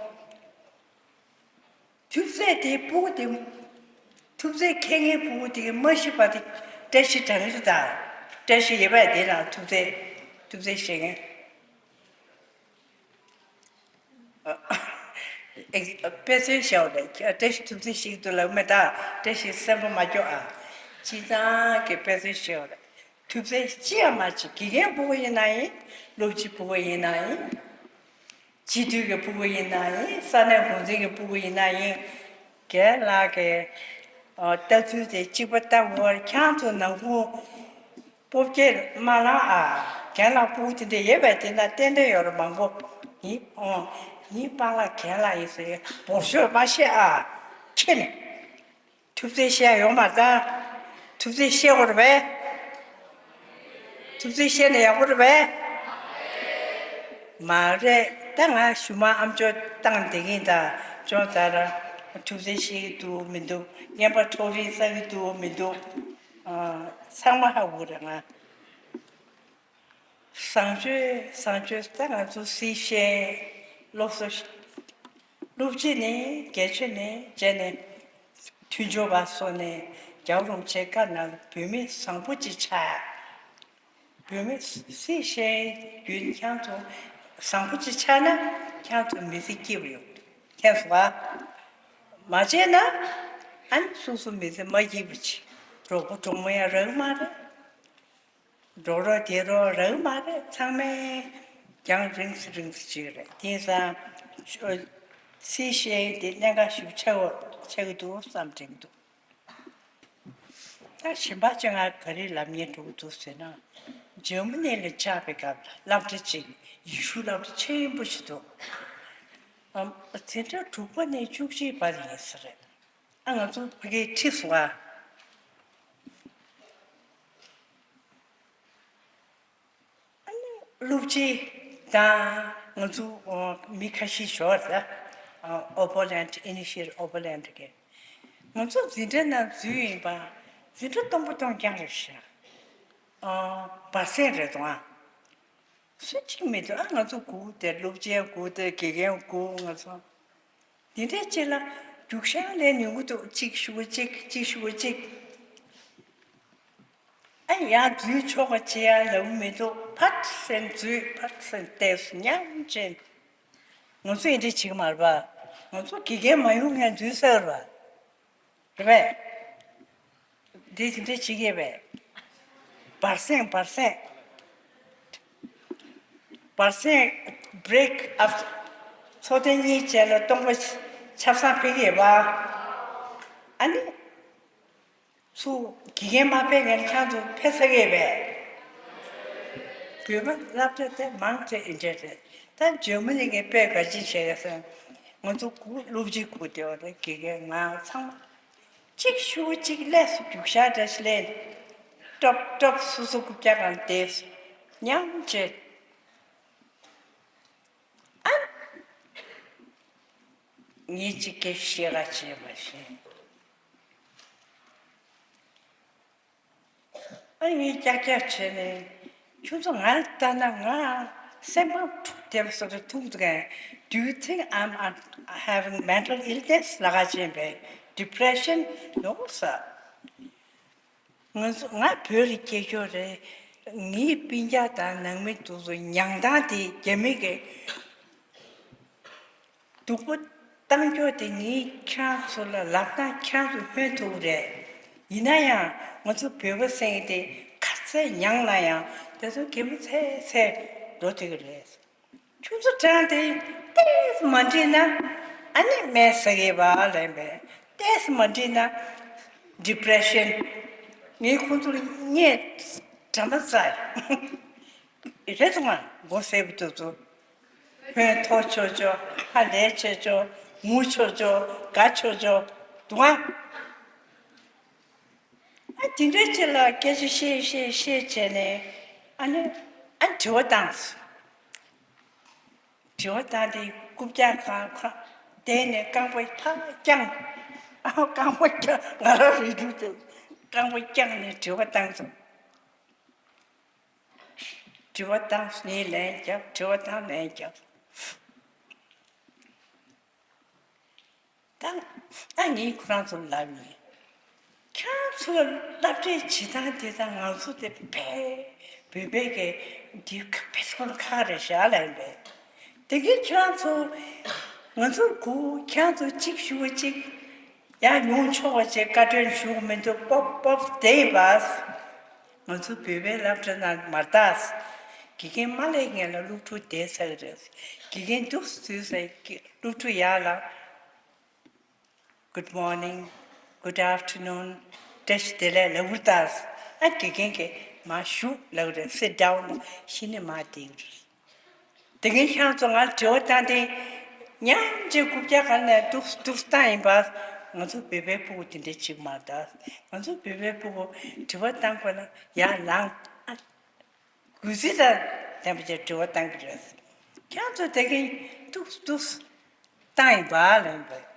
ཐུག་ཚེ་དེ་སྤུ་གུ་དེ། ཐུག་ཚེ་འཁྱེར་མཁན་སྤུ་གུ་དེ་གིས་མ་ཤི་བར་དེ་བཀྲ་ཤིས་དྲང་གི་རེད་ད། བཀྲ་ཤིས་ཡོད་པས་དེ་ན་ཐུག་ཚེ། ཐུག་ཚེ་བཤད་མཁན། ཨེ། དཔེ་མཚོན་བཤད་པ་རེད། བཀྲ་ཤིས་ཐུག་ཚེ་ཞིག་ཏུ་ལབ་མེད་ད། བཀྲ་ཤིས་སེམས་པ་མ་སྐྱོ་ཨ། སྤྱི་བཏང་གི་དཔེ་མཚོན་བཤད་པ་རེད། ཐུག་ཚེ་ཅི་ཡང་མ་བྱེད། དགེ་རྒན་སྤུ་གུ་ཡིན་ན་ཡིན། སློབ་སྤྱི་སྤུ་གུ་ཡིན་ན་ཡིན། སྤྱི་འཐུས་ཀྱི་སྤུ་གུ་ཡིན་ན་ཡིན། ས་གནས་འགོ་འཛིན་གྱི་སྤུ་གུ་ཡིན་ན་ཡིན། རྒན་ལགས་ཀྱི་ཨ་ལྟ་ཚུལ་དེ་གཅིག་པ་ལྟ་བུར་ཁྱེད་ཚོ་ནང་ཁུལ་སྤོབས་སྐྱེས་མ་ལང་ཨ། རྒན་ལགས་སྤུ་གུ་དེ་འདྲ་ཡོད་པས་དེ་ན་ཏན་ཏན་ཡོད་རེད་མང་པོ། ཡིན་ཨོ། ཡིན་པཱ་ལགས་རྒན་ལགས་ཡིན་ཟེར་འབོར་ཤོག་མ་བཤད་ཨ། ཁྱེད་ནི། ཐུག་ཚེ་བཤད་ཡོང་མ་ད། ཐུག་ཚེ་བཤད་དགོས་རེད་པས། ཐུག་ཚེ་བཤད་ན་ཡག་པོ་རེད་པས། མ་རེད་ད། ང་ཞུ་མ་ཨམ་ཅོག་བཏང་བསྡད་ཀྱིན་ད། ཅོང་ད་ར། ཐུག་ཚེ་བཤད་ཀྱི་འདུག་མི་འདུག་རྔན་པ་འཕྲོག་རེས་བསགས་ཀྱི་འདུག་མི་འདུག་ཨ། ཚང་མ་ཧ་གོ་རེད་ང་། བཟང་སྤྱོད་བཟང་སྤྱོད་ད་ང་ཚོ་སྲིད་ཞིའི་སློབ་གསོ། སློབ་སྤྱི་ནས་དགེ་ཆོས་ནས་བྱས་ནས་མཐུན་སྦྱོར་བ་སོགས་ནས་རྒྱལ་བ་རིན་པོ་ཆེའི་བཀའ་ནང་བོད་མི་བཟང་པོ་ཅིག་ཆགས། བོད་མི་སྲིད་ཞིའི་རྒྱུན་ཁྱེད་ཚོ་བཟང་པོ་ཅིག་ཆགས་ན་ཁྱེད་ཚོ་མི་ཚེ་སྐྱིད་པོ་ཡོང་། མཁྱེན་སོང་ཨ། མ་བྱས་ན་ཨ་ནི་སོ་སོ་མི་ཚེ་མ་སྐྱིད་པོ་ཅིག་གྲོགས་པོ་གྲོགས་མོ་ཡང་རག་མ་རེད། འགྲོ་རོགས་དེ་རོགས་རག་མ་རེད། ཚང་མས་རྒྱང་རིང་ཙམ་རིང་ཙམ་བྱེད་ཀྱི་རེད། དེང་སང་སྲིད་ཞིའི་དེ་གནད་འགག་ཞིག་ཆགས་ཆགས་ཀྱི་འདུག་བསམ་དྲན་གྱི་འདུག་ད་གཞན་པ་ཅིག་ང་ག་རེ་ལབ་སྙིང་འདོད་ཀྱི་འདུག་ཟེར་ན། འཇར་མ་ནི་ལ་ཆགས་པའི་སྐབས་ལ་སློབ་གྲྭ་ཅིག་ཡེ་ཤུ་སློབ་གྲྭ་ཆེན་པོ་ཞིག་འདུག་ཨམ། འཛིན་གྲྭ་དྲུག་པ་ནས་བཅུ་གཅིག་བར་ཡིན་ས་རེད། ཨ། ང་ཚོ་ཕ་གིར་ཁྲིད་སོང་ཨ། ཨ་ནི་སློབ་སྤྱི་དང་ང་ཚོ་ཨོ་མི་ཁ་ཤས་ཞོགས་ལ། ཨ། ཨོ་པོ་ལན་ཌི་ཨི་ནི་ཤི་ཡེ་ཊི་ཨོ་པོ་ལན་ཌི་གི་ང་ཚོ་འཛིན་གྲྭ་ནང་འཛུལ་ཡིན་པ། འཛིན་གྲྭ་སྟོང་པ་སྟོང་རྐྱང་རེད་ཤག་ཨ། བར་གསེང་རེད་འདུག་ཨ། སུ་གཅིག་མི་འདུག་ཨ། ང་ཚོ་སྒུག་དེ་སློབ་སྤྱི་སྒུག་དེ་དགེ་རྒན་སྒུག་ང་ཚོ། འདི་འདྲའི་ཅིག་ལ་རྒྱུག་ཤར་ལས་ཉུང་གི་འདུག་གཅིག་གཞུག་གུ་གཅིག་གཅིག་གཞུག་གུ་གཅིག་ཨ། ཡར་འཛུལ་ཆོག་ག་ཅི་ཡང་ལབ་མི་འདུག་ཕར་ཚུར་འཛུལ་ཕར་ཚུར་བལྟས་སོ་མཉམ་ཅན། ང་ཚོ་འདི་འདྲ་བྱེད་ཀྱི་མ་རེད་པ། ང་ཚོ་དགེ་རྒན་མ་ཡོང་མཁན་འཛུལ་ས་རེད་པ། རེད་པས། འདི་འདི་འདྲ་བྱེད་ཀྱི་པས། བར་གསེང་བར་གསེང་། བར་གསེང་བྷི་རེག་ཨབ། འཚོ་ཐེངས་གཉིས་རྗེས་ལ་སྟོང་པ། ཆབ་གསང་ཕེབས་ཀྱི་ཡོད་པ། ཨ་ནི། ཚུར་དགེ་རྒན་མ་ཕེབས་ངན་ཁྱང་ཚོ་ཕེབས་ཚར་གྱི་ཡོད་པས། བོད་པ་སློབ་གྲྭ་དེ་མང་ཆེ་ཨིན་འདྲ་རེད། ད་འཇར་མ་ནི་གི་དཔེ་ག་ཅི་བྱས་ཡོད་ཟེར། ང་ཚོ་གུ་སློབ་སྤྱི་གུ་དེ་བ་རེད། དགེ་རྒན་ང་ཚང་མ། གཅིག་ཤུ་གཅིག་ལས་སུ་རྒྱུག་ཤ་འདྲ་ཞིག་ལས། ཀྲོབ་ཀྲོབ་སུ་སུ་རྐུབ་བཀྱག་གང་བསྡད་སོང་། མཉམ་བྱས། ཨ། ངས་གཅིག་སྐད་བཤད་ག་བྱས་མ་ཤེས། ཨ་ངས་ཀྱག་ཀྱག་བྱས་ནས། ཁྱོད་ཚོ་ང་ལ་ལྟ་ན་ང་སེམས་པ་འཁྲུག་བསྡད་པ་བཟོ་འདྲ་མཐོང་འདུག་གས། Do you think I'm, I'm having mental illness? ལ་ག་བྱས་པས། Depression? No, sir. ང་ཚོ་ང་བོད་ལ་སྐྱེས་ཤོར་རེད། ངའི་སྤུན་ཀྱག་དང་ནང་མི་དེ་ཚོ་མྱང་སྟངས་དེ་རྒྱ་མི་གི་སྡུག་པོ་བཏང་ཕྱོགས་དེ་ངས་ཁྱེད་རང་ཚོ་ལ་ལབ་ན་ཁྱེད་རང་ཚོ་ཧོན་ཐུབ་རེད། ཡིན་ན་ཡང་ང་ཚོ་བོད་པ་སེང་གེ་དེ་ག་ཚད་མྱངས་ན་ཡང་དེ་ཚོ་གད་མོ་ཚད་ཚད་འགྲོ་ཐུབ་ཀྱི་རེད། ཁྱོད་ཚོ་གྲངས་དེ་ཏོག་ཙམ་མ་འགྲིག་ན་ཨ་ནི་སྨན་ཟ་གི་ཡོད་པ་ལབ་པས། ཏོག་ཙམ་མ་འགྲིག་ན་depression། ངས་ཁོང་ཚོ་ལ་བརྙས་དྲ་མ་བཙལ་རེད་སོང་ང་། མགོ་སེར་པོ་དེ་ཚོ་ཧོན་ཐོག་ཆོག་ཆོག་ཧ་ལས་ཆེ་ཆོག་ངུ་ཆོག་ཆོག་དགའ་ཆོག་ཆོག་འདུག་ཨ། ཨ་དེ་འདྲའི་ཆེད་ལ་སྐད་ཆ་བཤད་བཤད་བཤད་བྱས་ནས་ཨ་ནི་ཨ་དྲི་བ་བཏང་སོང་། དྲི་བ་བཏང་སྟེ་རྐུབ་བཀྱག་གང་ཁ་བསྡད་ནས་རྐང་པ་ཕར་བརྐྱངས། ཨ་རྐང་པ་བརྐྱངས། ང་རང་རེ་འདུག་སྟེ་རྐང་པ་བརྐྱངས་ནས་དྲི་བ་བཏང་སོང་། དྲི་བ་བཏང་ངས་ལན་བརྒྱབ། དྲི་བ་བཏང་ལན་བརྒྱབ། ད་ཨ་ངས་ཁོ་རང་ཚོར་ལབ་ཡིན། ཁྱེད་རང་ཚོ་སློབ་གྲྭའི་བྱེད་སྟངས་དེ་དང་ང་ཚོ་དེ་ཕལ་བོད་པའི་གི་འདི་ཕལ་ཆེར་ཁག་རེད་ཤག་ལབ་ཡིན་པས། དེ་གིན་ཁྱེད་རང་ཚོ་ང་ཚོར་སྒུག་ཁྱེད་རང་ཚོ་གཅིག་ཞུ་བ་གཅིག་ཡར་ཡོང་ཆོག་པ་བྱས་བཀའ་དྲིན་ཞུ་གི་མི་འདུག་སྤོབས་སྤོབས་བསྡད་ཡིན་པ། ང་ཚོ་བོད་པའི་སློབ་གྲྭ་ནང་མ་ལྟ། དགེ་རྒན་མ་སླེབས་སྔོན་ལ་སློབ་ཕྲུག་བསྡད་ཚར་གི་རེད། དགེ་རྒན་འདུག་སེ་འཛུལ་ཚར་གི་སློབ་ཕྲུག་ཡར་ལ། Good morning, good afternoon, བཀྲ་ཤིས་བདེ་ལེགས་ལབ་དགོས་རེད་ད། ཨ་དགེ་རྒན་གྱིས་མར་བཞུགས་ལབ་རེད། Sit down ལབ་གཞི་ནས་མར་བསྡད་ཀྱི་རེད། དེ་གིན་ཁྱེད་རང་ཚོ་ང་ལ་དྲི་བ་བཏང་སྟེ། མཉམ་གཅིག་རྐུབ་བཀྱག་གང་ནས་འདུག་འདུག་བཏང་ཡིན་པ། ང་ཚོ་བོད་པའི་སྤུ་གུ་དེ་འདྲའི་གཅིག་མ་རེད་ད། ང་ཚོ་བོད་པའི་སྤུ་གུ་དྲི་བ་བཏང་དགོས་ན་ཡར་ལངས། ཨ། གུས་བརྩི་དང་ལྡན་པ་བྱས་དྲི་བ་བཏང་གི་རེད། ཁྱེད་ཚོ་དེ་གིན་ཏུག་ཏུག་བཏང་ཡིན་པ་ལབ་ཡིན་པས།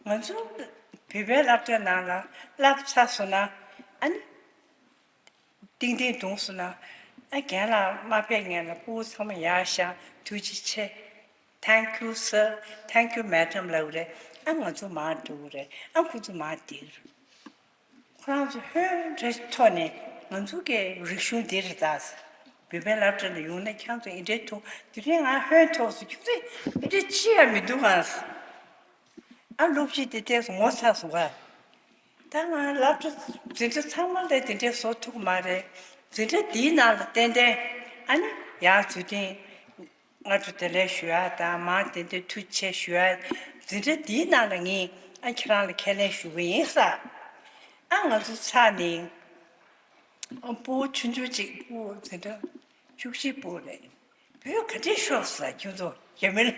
ང་ཚོ་བོད་པའི་སློབ་གྲྭའི་ནང་ལ་བསླབ་ཚར་སོང་ན་ཨ་ནི། ཏིང་ཏིང་བརྡུངས་སོང་ན་ཨ་རྒན་ལགས་མ་ཕེབས་སྔོན་ལ་སྤུ་གུ་ཚང་མ་ཡར་བཞེངས་ཐུགས་རྗེ་ཆེ། Thank you sir, thank you madam ལབ་རེད། ཨ་ང་ཚོ་མར་འགྲོ་གི་རེད། ཨ་ཁོ་ཚོ་མར་བསྡད་ཀྱི་རེད། ཁོ་རང་ཚོ་ཧོན་འདྲ་ཐོག་ནས་ང་ཚོ་གི་རིག་གཞུང་འདི་རེད་ད། བོད་པའི་སློབ་གྲྭ་ལ་ཡོང་ན་ཁྱེད་ཚོ་འདི་འདྲའི་ཐུག་དེ་རིང་ང་ཧོན་ཐོག་སུ་ཁྱོད་ཚོ་འདི་འདྲ་ཅི་ཡང་མི་འདུག་ཨང་། ཨ་སློབ་སྤྱི་དེ་ཏོག་ཙམ་ངོ་ཚ་སོང་ག། ད་ང་སློབ་གྲྭ་འཛིན་གྲྭ་ཚང་མ་ལ་དེ་འདྲའི་བཟོ་ཐུབ་མ་རེད། འཛིན་གྲྭ་འདིའི་ནང་ལ་ཏན་ཏན་ཨ་ནི་ཡར་འཛུལ་ཐེངས། སྔ་དྲོ་བདེ་ལེགས་ཞུ་ཡ་དང་མར་དེ་འདྲའི་ཐུགས་རྗེ་ཆེ་ཞུ་ཡ། འཛིན་གྲྭ་འདིའི་ནང་ལ་ངས་ཨ་ཁྱེད་རང་ལ་ཁས་ལེན་ཞུ་གི་ཡིན་ས། ཨ་ང་ཚོ་ཚར་ནས་ཨ་སྤུ་གུ་ཆུང་ཆུང་ཅིག་སྤུ་གུ་འཛིན་གྲྭ་བཅུ་གཅིག་སྤུ་གུ་རེད། བོད་ག་འདྲས་ཤོར་ས་ཁྱོད་ཚོ་རྒྱ་མི་ལ།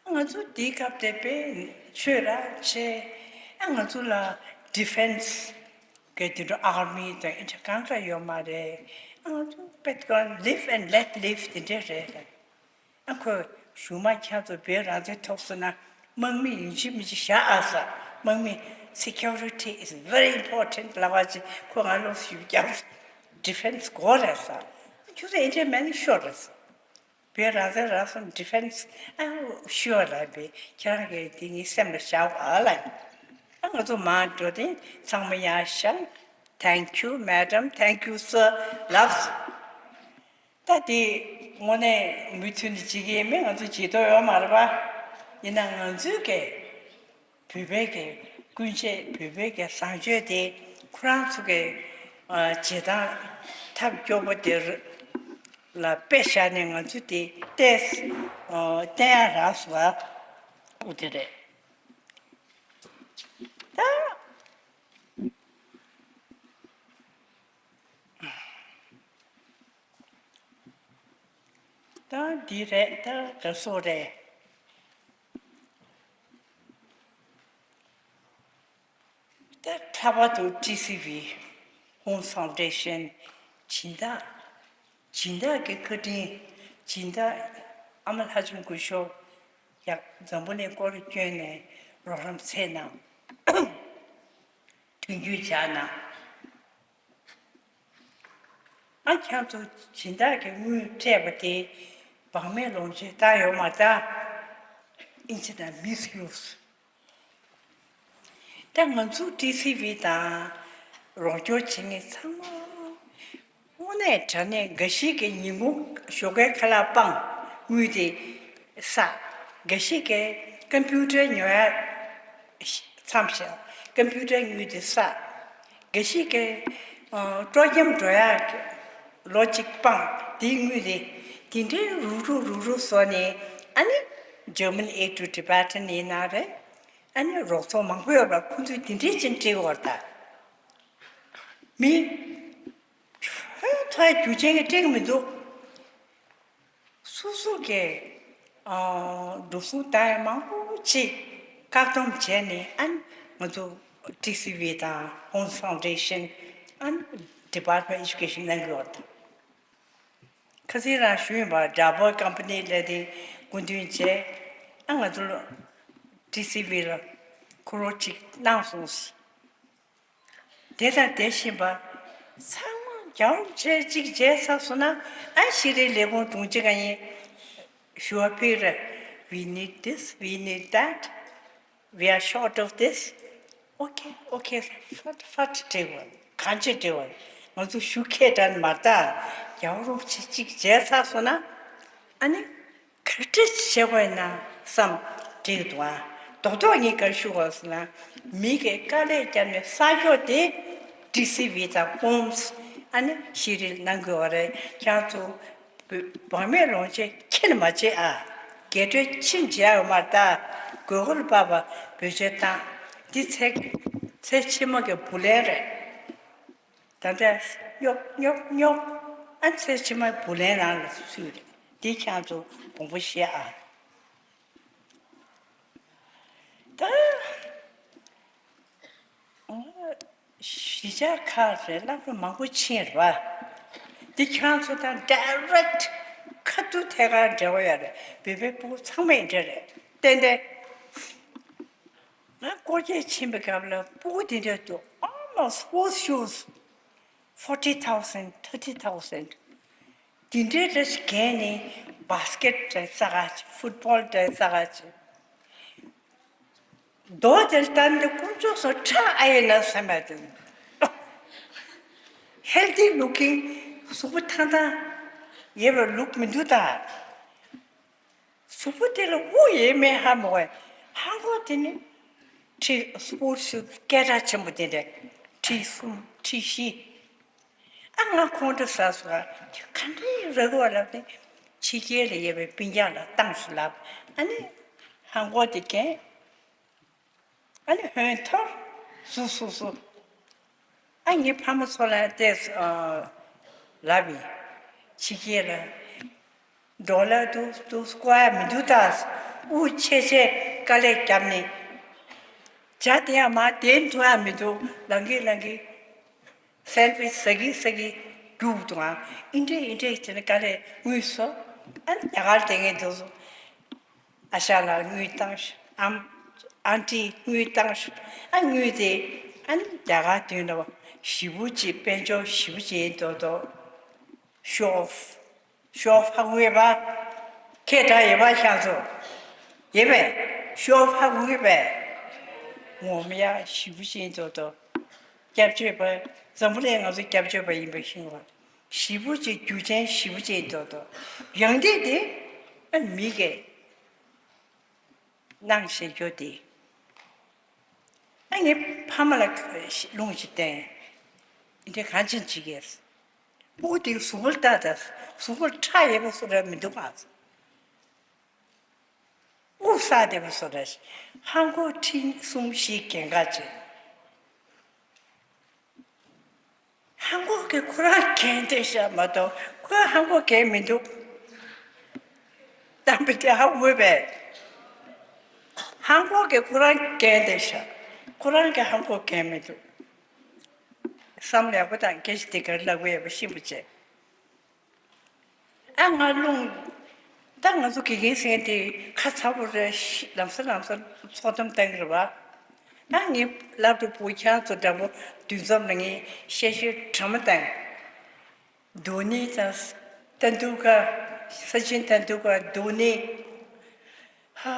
ང་ཚོ་འདིའི་སྐབས་དེ་དཔེ་ཆོས་ར་ཆེ། ཨ་ང་ཚོ་ལ་ཌི་ཕེན་སི་གི་དེ་འདྲ་ཨར་མི་དང་ཨི་འདྲ་གང་ག་ཡོད་མ་རེད། ང་ཚོ་དཔེ་ཀ་live and let live དེ་འདྲ་རེད། ཨ་ཁོས་གཞུག་མ་ཁྱེད་ཚོ་བོད་རང་བཙན་ཐོབ་སོང་ན་དམག་མི་ཡིན་གཅིག་མིན་གཅིག་བཞག་ཨ་ས། དམག་མི། Security is very important ལབ་པ་ཅིག་ཁོ་ང་ལོགས་སུ་རྒྱབ། ཌི་ཕེན་སི་དགོས་རེད་ས། ཁྱོད་ཚོ་ཨི་འདྲ་མེད་ན་ཤོར་རེད་ས། བོད་རང་བཙན་རག་སོང་ཌི་ཕེན་སི་ཨ་ཤོར་ལབ་པས་ཁྱེད་རང་གིས་དེ་ངའི་སེམས་ལ་བཞག་ཨ་ལབ། ཨ་ང་ཚོ་མར་འགྲོ་དེ་ཚང་མ་ཡར་བཞེངས། Thank you madam, thank you sir ལབ་སོང་། ད་དེ་དངོས་གནས་མུ་མཐུད་ནས་བྱེད་ཀྱི་ཡིན་མིན་ང་ཚོ་བྱེད་ཐུབ་ཡོད་མ་རེད་པ། ཡིན་ན་ང་ཚོའི་གི་བོད་པའི་གི་ཀུན་སྤྱོད་བོད་པའི་གི་བཟང་སྤྱོད་དེ་ཁོ་རང་ཚོ་གི་ཨ་བྱེད་སྟངས་ཐབས་སྐྱོ་པོ་དེ་ལ་དཔེ་བཞག་ནས་ང་ཚོ་དེ་ཏོག་ཙམ་ཨ་བསྟན་ཡག་རག་སོང་བ། འོ་དེ་རེད། འདི་རེད། ད་ག་སོ་རེད། ད་ལྷག་པར་དུ་ཊི་སི་ཝི། Home Foundation། སྦྱིན་བདག་སྦྱིན་བདག་གི་བཀའ་དྲིན། སྦྱིན་བདག་ཨ་མ་ལྷ་ལྕམ་སྐུ་ཞབས་ཡག་འཛམ་བུ་གླིང་སྐོར་བསྐྱོད་ནས་རོགས་རམ་བྱས་གནང་། མཐུན་འགྱུར་བྱས་གནང་། ཨ། ཁྱེད་ཚོ་སྦྱིན་བདག་གི་དངུལ་སྤྲད་པ་དེ་བག་མེད་ལོངས་སྤྱོད་བཏང་ཡོད་མ་རེད། ད་ཨིན་ཇི་ནང་མིས་ཡུ་སི། ད་ང་ཚོ་ཊི་སི་ཝི་དང་རོགས་སྐྱོར་བྱེད་མཁན་ཚང་མ་དངོས་གནས་དྲང་གནས། འགའ་ཞིག་གིས་ཉིན་གུང་ཞོགས་ཀའི་ཁ་ལག་སྤངས། དངུལ་དེ་བསགས། འགའ་ཞིག་གིས་ཀམ་པུ་ཊར་ཉོ་ཡ་མཚམས་བཞག། ཀམ་པུ་ཊར་དངུལ་དེ་བསགས། འགའ་ཞིག་གིས་ཨ་སྤྲོ་འཆམ་འགྲོ་ཡ་ལོ་གཅིག་སྤངས། དེའི་དངུལ་དེ་དེ་འདྲའི་རུག་རུག་རུག་རུག་བཟོས་ནས། ཨ་ནི་German Aid to Tibetan ཡིན་ན་རེད། ཨ་ནི་རོགས་ཚོགས་མང་པོ་ཡོད་པ། ཁོང་ཚོས་དེ་འདྲའི་ཅིག་སྤྲད་ཡོད་རེད། ད་མི་ཧོན་ཐོ་རྒྱུ་ཆེན་གྱིས་སྤྲད་ཀྱི་མི་འདུག། སོ་སོ་གིས་ཨ་འགྲོ་སོང་བཏང་ཡ་མང་པོ་ཅིག་བཀག་སྡོམ་བྱས་ནས། ཨ་ནི་ང་ཚོ་ཊི་སི་ཝི་དང་Home Foundation། ཨ་ནི་Department Education གནང་གི་ཡོད་རེད། ད་ཁ་སང་རང་ཞུས་ཡིན་པ། Double Company ལབ་དེ་སྐུ་མདུན་བྱས། ཨ། ང་ཚོ་ཊི་སི་ཝི་ལ་ཁོ་རང་ཅིག་གནང་སོང་། དེ་དང་དེ་བཞིན་པ་ཚང་མ་རྒྱལ་བ་རིན་པོ་ཆེ་གཅིག་མཇལ་ཚར་སོང་ན། ཨ། ཤེས་རིག་ལས་ཁུངས་དྲུང་ཆེ་ག་ཡིན་ཞུ་བ་ཕུལ་རེད། We need this, we need that, we are short of this. Okay, okay. ཕར་ཕར་འབྲེལ་བ། གང་ཅི་འབྲེལ་བ། ང་ཚོ་ཞུ་མཁན་དྲན་མ་ད། རྒྱལ་བ་རིན་པོ་ཆེ་གཅིག་མཇལ་ཚར་སོང་ན། ཨ་ནི་ག་རེ་བྱེད་དགོས་ན་བསམ་འགྲིག་འདུག་ཨ། རྡོག་རྡོག་ངས་ག་རེ་ཞུ་དགོས་ཟེར་ན། མི་གིས་དཀའ་ལས་བརྒྱབ་ནས་བསགས་རྒྱུ་དེ་ཊི་སི་ཝི་དང་ཧོམ་སི། ཨ་ནི་ཤེས་རིག་གནང་དགོས་པ་རེད། ཁྱེད་ཚོ་བག་མེད་ལོངས་སྤྱོད་ཁྱེད་མ་བྱེད་ཨ། རྒྱས་སྤྲོས་ཁྱེད་བྱེད་ཡ་ཡོད་མ་རེད། ད་དགོས་མཁོ་ལ་དཔག་པ་བེད་སྤྱོད་བཏང་། འདི་ཚེ་ཚེ་ཕྱི་མ་གི་བུ་ལོན་རེད། ད་ལྟ་རྙོག་རྙོག་རྙོག། ཨ། ཚེ་ཕྱི་མ་བུ་ལོན་རང་ལ་ཚུད་རེད། འདི་ཁྱེད་ཚོ་དགོངས་པ་བཞེས་ཨ། ད་གཞིས་ཆགས་ཁག་རེད། སློབ་གྲྭ་མང་པོ་ཕྱིན་རེད་པ། འདི་ཁྱེད་ཚོ་དང་ཌའི་རེག་ཊི་ཁ་ཐུག་ཐད་ཀར་འབྲེལ་བ་ཡོད་རེད། བོད་པའི་སྤུ་གུ་ཚང་མ་ཡིན་འདྲ་རེད། ཏན་ཏན། ང་སྐོར་སྐྱོད་ཕྱིན་པའི་སྐབས་ལ་སྤུ་གུ་དེ་འདྲ་འདུག། Almost sports shoes, forty thousand, thirty thousand. དེ་འདྲའི་རེ་ཞིག་གས་ནས་བྷ་སི་ཀེཊ་འདྲ་ས་ག་ཅིག། ཕུཊ་བོལ་འདྲ་ས་ག་ཅིག། རྡོ་དེར་བལྟས་ཏེ་དཀོན་མཆོག་གསུམ། ཁྲག་ཨ་ཡིན་ན་བསམ་པ་དེ། ཧེལ་ཐི་ལུག་ཀིང་། གཟུགས་པོ་ཐང་ཐང་ཡོད་པ་ལུག་མི་འདུག་ད། གཟུགས་པོ་དེ་ལ་དབུགས་ཡོད་མེད་ཧ་མ་གོ། ཧང་གོ་དེ་ནི་ཁྲི་སྤོར་ཊི་ཤུ་སྐད་གྲགས་ཆེན་པོ་དེ་འདྲ། ཁྲི་གསུམ་ཁྲི་བཞི། ཨ། ང་ཁོང་ཁྲོ་ཟ་སོང་། ཨ། དེ་ག་འདྲའི་རག་གི་བ་ལབ་ནས་ཕྱི་རྒྱལ་ལ་ཡོད་པའི་སྤུན་ཀྱག་ལ་བཏང་སོང་ལབ། ཨ་ནི་ཧང་གོ་དེ་གན། ཨ་ནི་ཧོན་ཐོར་སུ་སུ་སུ། ཨ། ངའི་ཕ་མ་ཚོ་ལ་བལྟས་སོང་ལབ་ཡིན། ཕྱི་རྒྱལ་ལ་ཌོ་ལར་འདུག་འདུག་བཀོག་ཡ་མི་འདུག་ད། དབུགས་ཆད་ཆད་དཀའ་ལས་བརྒྱབ་ནས། ཇ་དེ་ཡང་མར་འཐེན་ཐུབ་ཡ་མི་འདུག། ལང་གི་ལང་གི། སེན་ཝིཆ་ཟ་གི་ཟ་གི་རྒྱུགས་འདུག་ཨ། ཨིན་འདྲས་ཨིན་འདྲས་བྱས་ནས་དཀའ་ལས་དངུལ་བཟོ། ཨ། རྒྱ་གར་དེ་ངས་འདུག་སོང་། ཨ་ཞང་ལགས་དངུལ་བཏང་ཤག། ཨམ། ཨན་ཊི་དངུལ་བཏང་ཤག། ཨ། དངུལ་དེ་ཨ་ནི་རྒྱ་གར་དོན་ལ་ཞེ་པོ་ཅིག་དཔལ་འབྱོར་ཞེ་པོ་ཅིག་ཡིན་མདོག་མདོག། ཤོ་ཨོཕ། ཤོ་ཨོཕ་ཧ་གོ་ཡོད་པ། ཁྱེད་དྲག་ཡོད་པ་ཤག་ཚོ། ཡོད་པས། ཤོ་ཨོཕ་ཧ་གོ་ཡོད་པས། ངོ་མ་ཡ་ཞེ་པོ་ཅིག་ཡིན་མདོག་མདོག། སྐྱབས་བཅོལ་བ། འཛམ་བུ་གླིང་ང་ཚོ་སྐྱབས་བཅོལ་བ་ཡིན་པ་ཤེས་པ། ཞེ་པོ་ཅིག་རྒྱུ་ཅན་ཞེ་པོ་ཅིག་འདུག་འདུག། ཡང་དེ་དེ་ཨ་མི་གིས་གནང་བཞག་རྒྱུ་དེ། ཨ་ངའི་ཕ་མ་ལ་རླུང་ཞིག་བསྟན། འདི་གང་ཅི་བྱེད་ཀྱི། སྤུ་གུ་དེ་གཟུགས་པོ་ལྟ་ད། གཟུགས་པོ་ཁྲག་ཡོད་པ་བཟོ་འདྲ་མི་འདུག་ག། དབུགས་བསགས་བསྡད་པ་བཟོ་འདྲ་ཞིག། ཧང་གོ་ཁྲི་གསུམ་བཞི་གན་ག་བྱེད། ཧང་གོ་གིས་ཁོ་རང་གན་བསྡད་ཤག་མ་གཏོགས་ཁོས་ཧང་གོ་གན་མི་འདུག། གཏམ་དཔེ་དེ་ཧ་གོ་བས། ཧང་གོ་གི་ཁོ་རང་རྒན་དེ་ཤ། ཁོ་རང་གི་ཧང་གོ་རྒན་མི་འདུག་བསམ་ཡག་པོ་དང་སྐད་ཆ་དེ་གར་ལབ་དགོས་ཡག་པོ་ཤེས་པོ་བྱས། ཨ་ང་རླུང་། ད་ང་ཚོ་དགེ་རྒན་ཟེར་མཁན་དེ་ཁ་ཚ་པོ་རེད། ཤི་ལམ་སང་ལམ་སང་ཚོགས་གཏམ་བཏང་གི་རེད་བ། ཨ་ངའི་སློབ་ཕྲུག་བུ་ཁྱེད་ཚོ་འདྲ་པོ་འདུ་འཛོམས་ལ་ངས་བཤད་ཤོད་འདྲ་མོ་བཏང་། དོ་ནི་དང་། ཏན་དུ་ཀར། སཅིན་ཏན་དུ་ཀར་དོ་ནི། ཧ།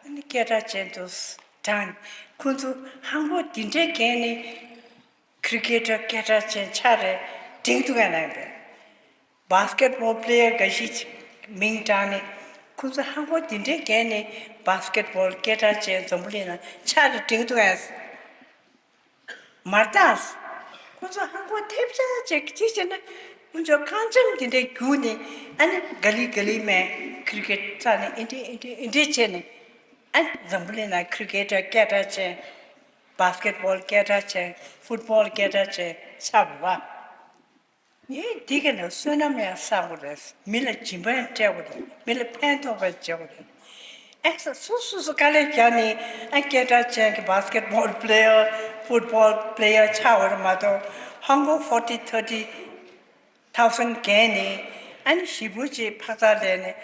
ཨ་ནི་སྐད་གྲགས་ཅན་དུ་དྲངས། ཁོང་ཚོ་ཧང་གོ་འདི་འདྲའི་རྒན་ནི། ཁི་རི་ཀེ་ཊར་སྐད་གྲགས་ཅན་ཆགས་རེད་དྲན་གི་འདུག་ག་ལབ་པས། བྷ་སི་ཀེ་ཊི་བྷོལ་པི་ལེ་ཡར་འགའ་ཤས་ཅིག་མིང་བཏགས་ནས། ཁོང་ཚོ་ཧང་གོ་འདི་འདྲའི་རྒན་ནི་བྷ་སི་ཀེ་ཊི་བྷོལ་སྐད་གྲགས་ཅན་འཛམ་བུ་གླིང་ན་ཆགས་རེད་དྲན་གི་འདུག་ག་མ་རེད་ད། ཁོང་ཚོ་ཧང་གོ་ཐེབས་ཆག་ཅིག་ཅིག་བྱས་ན། ཁོང་ཚོ་རྐང་འཇམ་དེ་འདྲའི་རྒྱུགས་ནས། ཨ་ནི་ག་ལི་ག་ལི་མེད། ཁི་རི་ཀེ་ཊི་རྩ་ནས་ཨེ་འདྲས་ཨེ་འདྲས་ཨེ་འདྲས་བྱས་ནས། ཨ་འཛམ་བུ་གླིང་ན་ཁི་རི་ཀེ་ཊར་སྐད་གྲགས་ཅན། བྷ་སི་ཀེ་ཊི་བྷོལ་སྐད་གྲགས་ཅན། ཕུཊ་བྷོལ་སྐད་གྲགས་ཅན་ཆགས་པ། ངས་འདི་ག་ནས་བསོད་ནམས་ཡང་བསགས་པ་རེད། མི་ལ་སྦྱིན་པ་ཡང་སྤྲད་པ་རེད། མི་ལ་ཕན་ཐོགས་པ་བྱས་པ་རེད། ཨེ་ས་སུ་སུ་སུ་དཀའ་ལས་བརྒྱབ་ནས། ཨ་སྐད་གྲགས་ཅན་གྱི་བྷ་སི་ཀེ་ཊི་བྷོལ་པི་ལེ་ཡར། ཕུཊ་བྷོལ་པི་ལེ་ཡར་ཆགས་པ་རེད་མ་གཏོགས། ཧང་གོ་ཕོར་ཊི་ཐར་ཊི་ཐའུ་ཟན་རྒན་ནི། ཨ་ནི་ཞེ་པོ་ཅིག་འཕག་འཚག་ལས་ནས་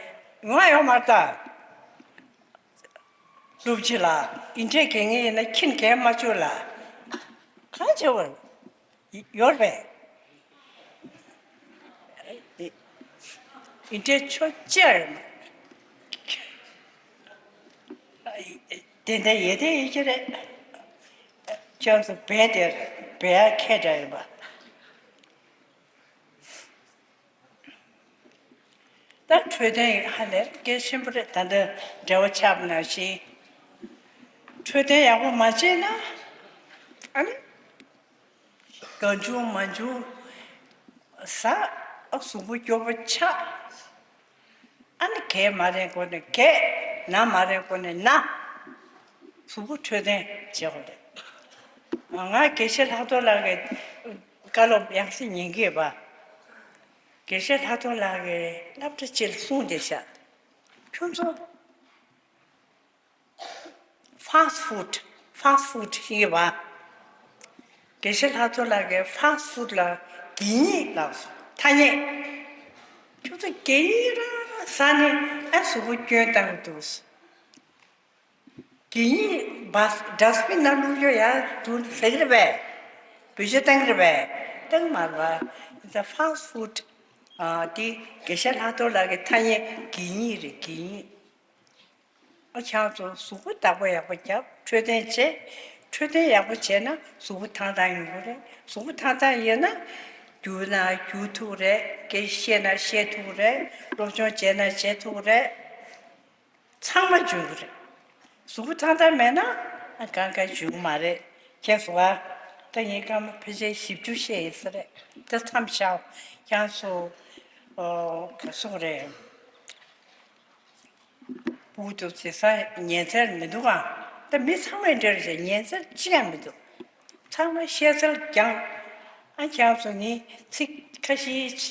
ཡོང་ཡ་ཡོད་མ་རེད་ད། སློབ་སྤྱི་ལགས། ཨིན་ཏྲེ་རྒན་ཡིན་ན་ཁྱིན་རྒན་མ་བཅུག་ལ། གང་བྱེད་བར་ཡོད་རེད་པས། ཨིན་ཏྲེ་ཆོས་ཅེར་མ། དེ་འདྲ་ཡེ་དེ་ཡེ་གྱི་རེད། ཁྱོད་ཚོ་བས་དེར་བས་ཁས་འདྲ་ཡིན་པ། ད་འཕྲོད་བསྟེན་ཧ་ལས་གལ་ཆེན་པོ་རེད། ད་ལྟ་འབྲེལ་བ་ཆགས་པ་ནང་བཞིན། འཕྲོད་བསྟེན་ཡག་པོ་མ་བྱས་ན། ཨ་ནི། གང་བྱུང་མང་བྱུང་ཟ། ཨ་གཟུགས་པོ་སྐྱོ་པོ་ཆགས། ཨ་ནི་གས་མ་རན་གོ་ནས་གས། ན་མ་རན་གོ་ནས་ན། གཟུགས་པོ་འཕྲོད་བསྟེན་བྱེད་དགོས་རེད། ང་དགེ་བཤེས་ལྷག་རྡོར་ལགས་ཀྱི་བཀའ་སློབ་ཡང་སེ་ཉན་གི་ཡོད་པ། དགེ་བཤེས་ལྷག་རྡོར་ལགས་ཀྱིས་སློབ་གྲྭ་གཅིག་ལ་གསུངས་བསྡད་ཤག་ཁྱོད་ཚོ་ཕཱ་སི་ཕུཌ། ཕཱ་སི་ཕུཌ་ཡིན་པ། དགེ་བཤེས་ལྷག་རྡོར་ལགས་ཀྱིས་ཕཱ་སི་ཕུཌ་ལ་གད་སྙིགས་ལབ་སོང་། ཐ་སྙད། ཁྱོད་ཚོ་གད་སྙིགས་རང་ཟ་ནས་ཨ་གཟུགས་པོ་སྐྱོན་བཏང་གི་འདུག་གད་སྙིགས་བ་ཌ་སི་བིན་ནང་བླུགས་རྒྱུ་ཡ་དུ་ཟེར་གི་རེད་པས། བེད་སྤྱོད་བཏང་གི་རེད་པས། བཏང་མ་རེད་པ། འདི་ཕཱ་སི་ཕུཌ། ཨ་འདི་དགེ་བཤེས་ལྷག་རྡོར་ལགས་ཀྱི་ཐ་སྙད་གད་སྙིགས་རེད། གད་སྙིགས། ཨ་ཁྱེད་ཚོ་གཟུགས་པོ་བདག་པོ་ཡག་པོ་རྒྱབ། འཕྲོད་བསྟེན་བྱེད། འཕྲོད་བསྟེན་ཡག་པོ་བྱས་ན་གཟུགས་པོ་ཐང་ཐང་ཡོང་གི་རེད། གཟུགས་པོ་ཐང་ཐང་ཡོད་ན། རྒྱུགས་ན་རྒྱུགས་ཐུབ་རེད། སྐད་བཤད་ན་བཤད་ཐུབ་རེད། སློབ་སྦྱོང་བྱས་ན་བྱེད་ཐུབ་རེད། ཚང་མ་འཇོན་གི་རེད། གཟུགས་པོ་ཐང་ཐང་མེད་ན་ཨ་གང་ག་འཇོན་གི་མ་རེད། ཁྱེད་ཚོ་ཨ། ད་ངས་སྐར་མ་ཕལ་ཆེར་བཞི་བཅུ་བཤད་ཡིན་ས་རེད། ད་མཚམས་བཞག་ཁྱེད་ཚོ། ཨོ་ག་སོང་རེད། སྤུ་གུ་ཚོ་བྱེད་ས་ཉན་ཚར་མི་འདུག་ག་ད་མི་ཚང་མས་འདྲ་རེད་ཟེར་ཉན་ཚར་གཅིག་ཀྱང་མི་འདུག་ཚང་མ་བཤད་ཚར་རྐྱང་། ཨ་ཁྱེད་ཚོ་ནི་ཚིག་ཁ་ཤས་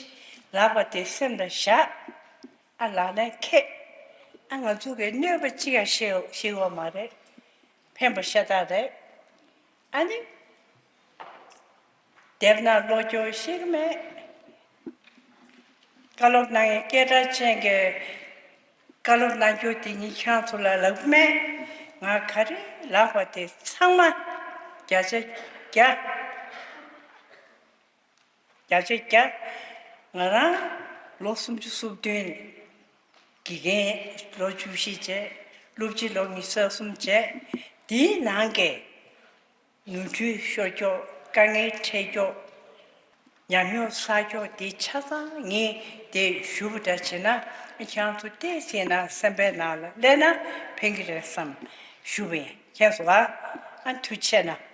ལབ་པ་དེ་སེམས་ལ་བཞག་ཨ་ལག་ལེན་འཁེལ། ཨ་ང་ཚོ་གི་གནོད་པ་གཅིག་ཀྱང་ཤེས་ཤེས་ཡོད་མ་རེད། ཕན་པ་ཤ་སྟག་རེད། ཨ་ནི། དེབ་ནང་ཀློག་རྒྱུ་ཤེས་ཀྱི་མེད། བཀའ་སློབ་གནང་མཁན་སྐད་གྲགས་ཅན་གྱི་བཀའ་སློབ་གནང་རྒྱུ་དེ་ངས་ཁྱེད་ཚོ་ལ་ལབ་ཀྱི་མེད། ང་ག་རེ་ལབ་པ་དེ་ཚང་མ་བརྒྱ་ཆ་བརྒྱ། བརྒྱ་ཆ་བརྒྱ། ང་རང་ལོ་སུམ་ཅུ་སོ་བདུན། དགེ་རྒན་ལོ་བཅུ་བཞི་བྱས། སློབ་སྤྱི་ལོ་ཉི་ཤུ་རྩ་གསུམ་བྱས། དེའི་ནང་གི་ནོར་འཁྲུལ་ཤོར་ཀྱོག་དཀའ་ངལ་འཕྲད་ཀྱོག་ཉམས་མྱོང་བསགས་ཀྱོག་དེ་ཆ་ཚང་ངས་དེ་ཞུ་བ་འདྲ་བྱས་ན། ཁྱེད་ཚོ་ཏོག་ཙམ་ན་སེམས་པའི་ནང་ལ་སླེབས་ན་ཕན་གྱི་རེད་བསམ་ཞུ་བ་ཡིན། ཁྱེད་ཚོ་ཨ། ཨ་ཐུགས་རྗེ་ཆེ་གནང་།